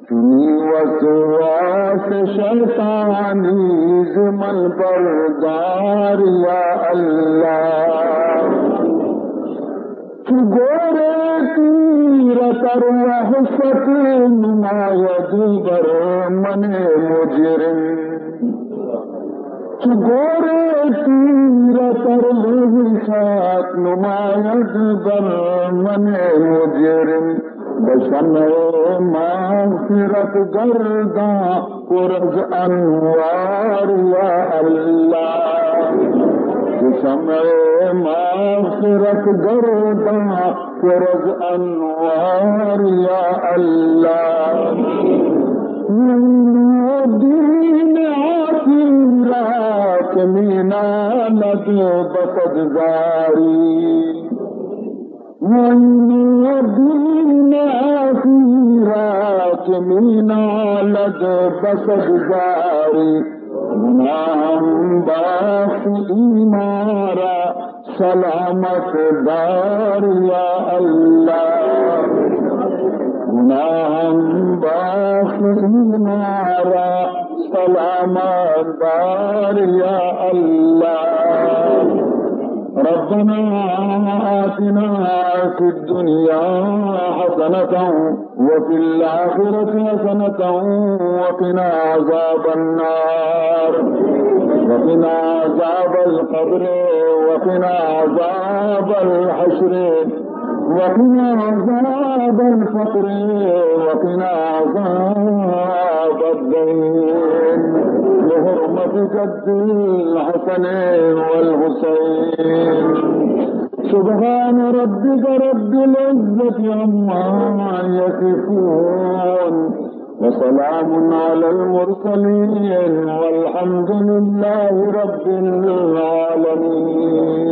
چنی وسواس شیطانی ز من بردار یا اللہ۔ چو گور تیر تر وحشت نماید بر من مجرم، چو گور تیر تر وحشت نماید بر من مجرم، بشمع مغفرت گرداں پر از انوار یا اللہ، بشمع مغفرت گرداں پر از انوار یا اللہ۔ وین دین آخرت مینالد بسد زاری، وین دین آخرت مینالد بسد زاری، گناہم بخش ایمان را سلامت دار یا اللہ، گناہم بخش ایمان را سلامت دار یا اللہ۔ ربنا آتنا فی الدنیا حسنة وفي الآخرة حسنة وقنا عذاب النار، وقنا عذاب القبر، وقنا عذاب الحشر، وقنا عذاب الفقر، وقنا عذاب الدين، بحرمة جد الحسن والحسين۔ سبحان ربك رب العزة عما يصفون، وسلام على المرسلين، والحمد لله رب العالمين۔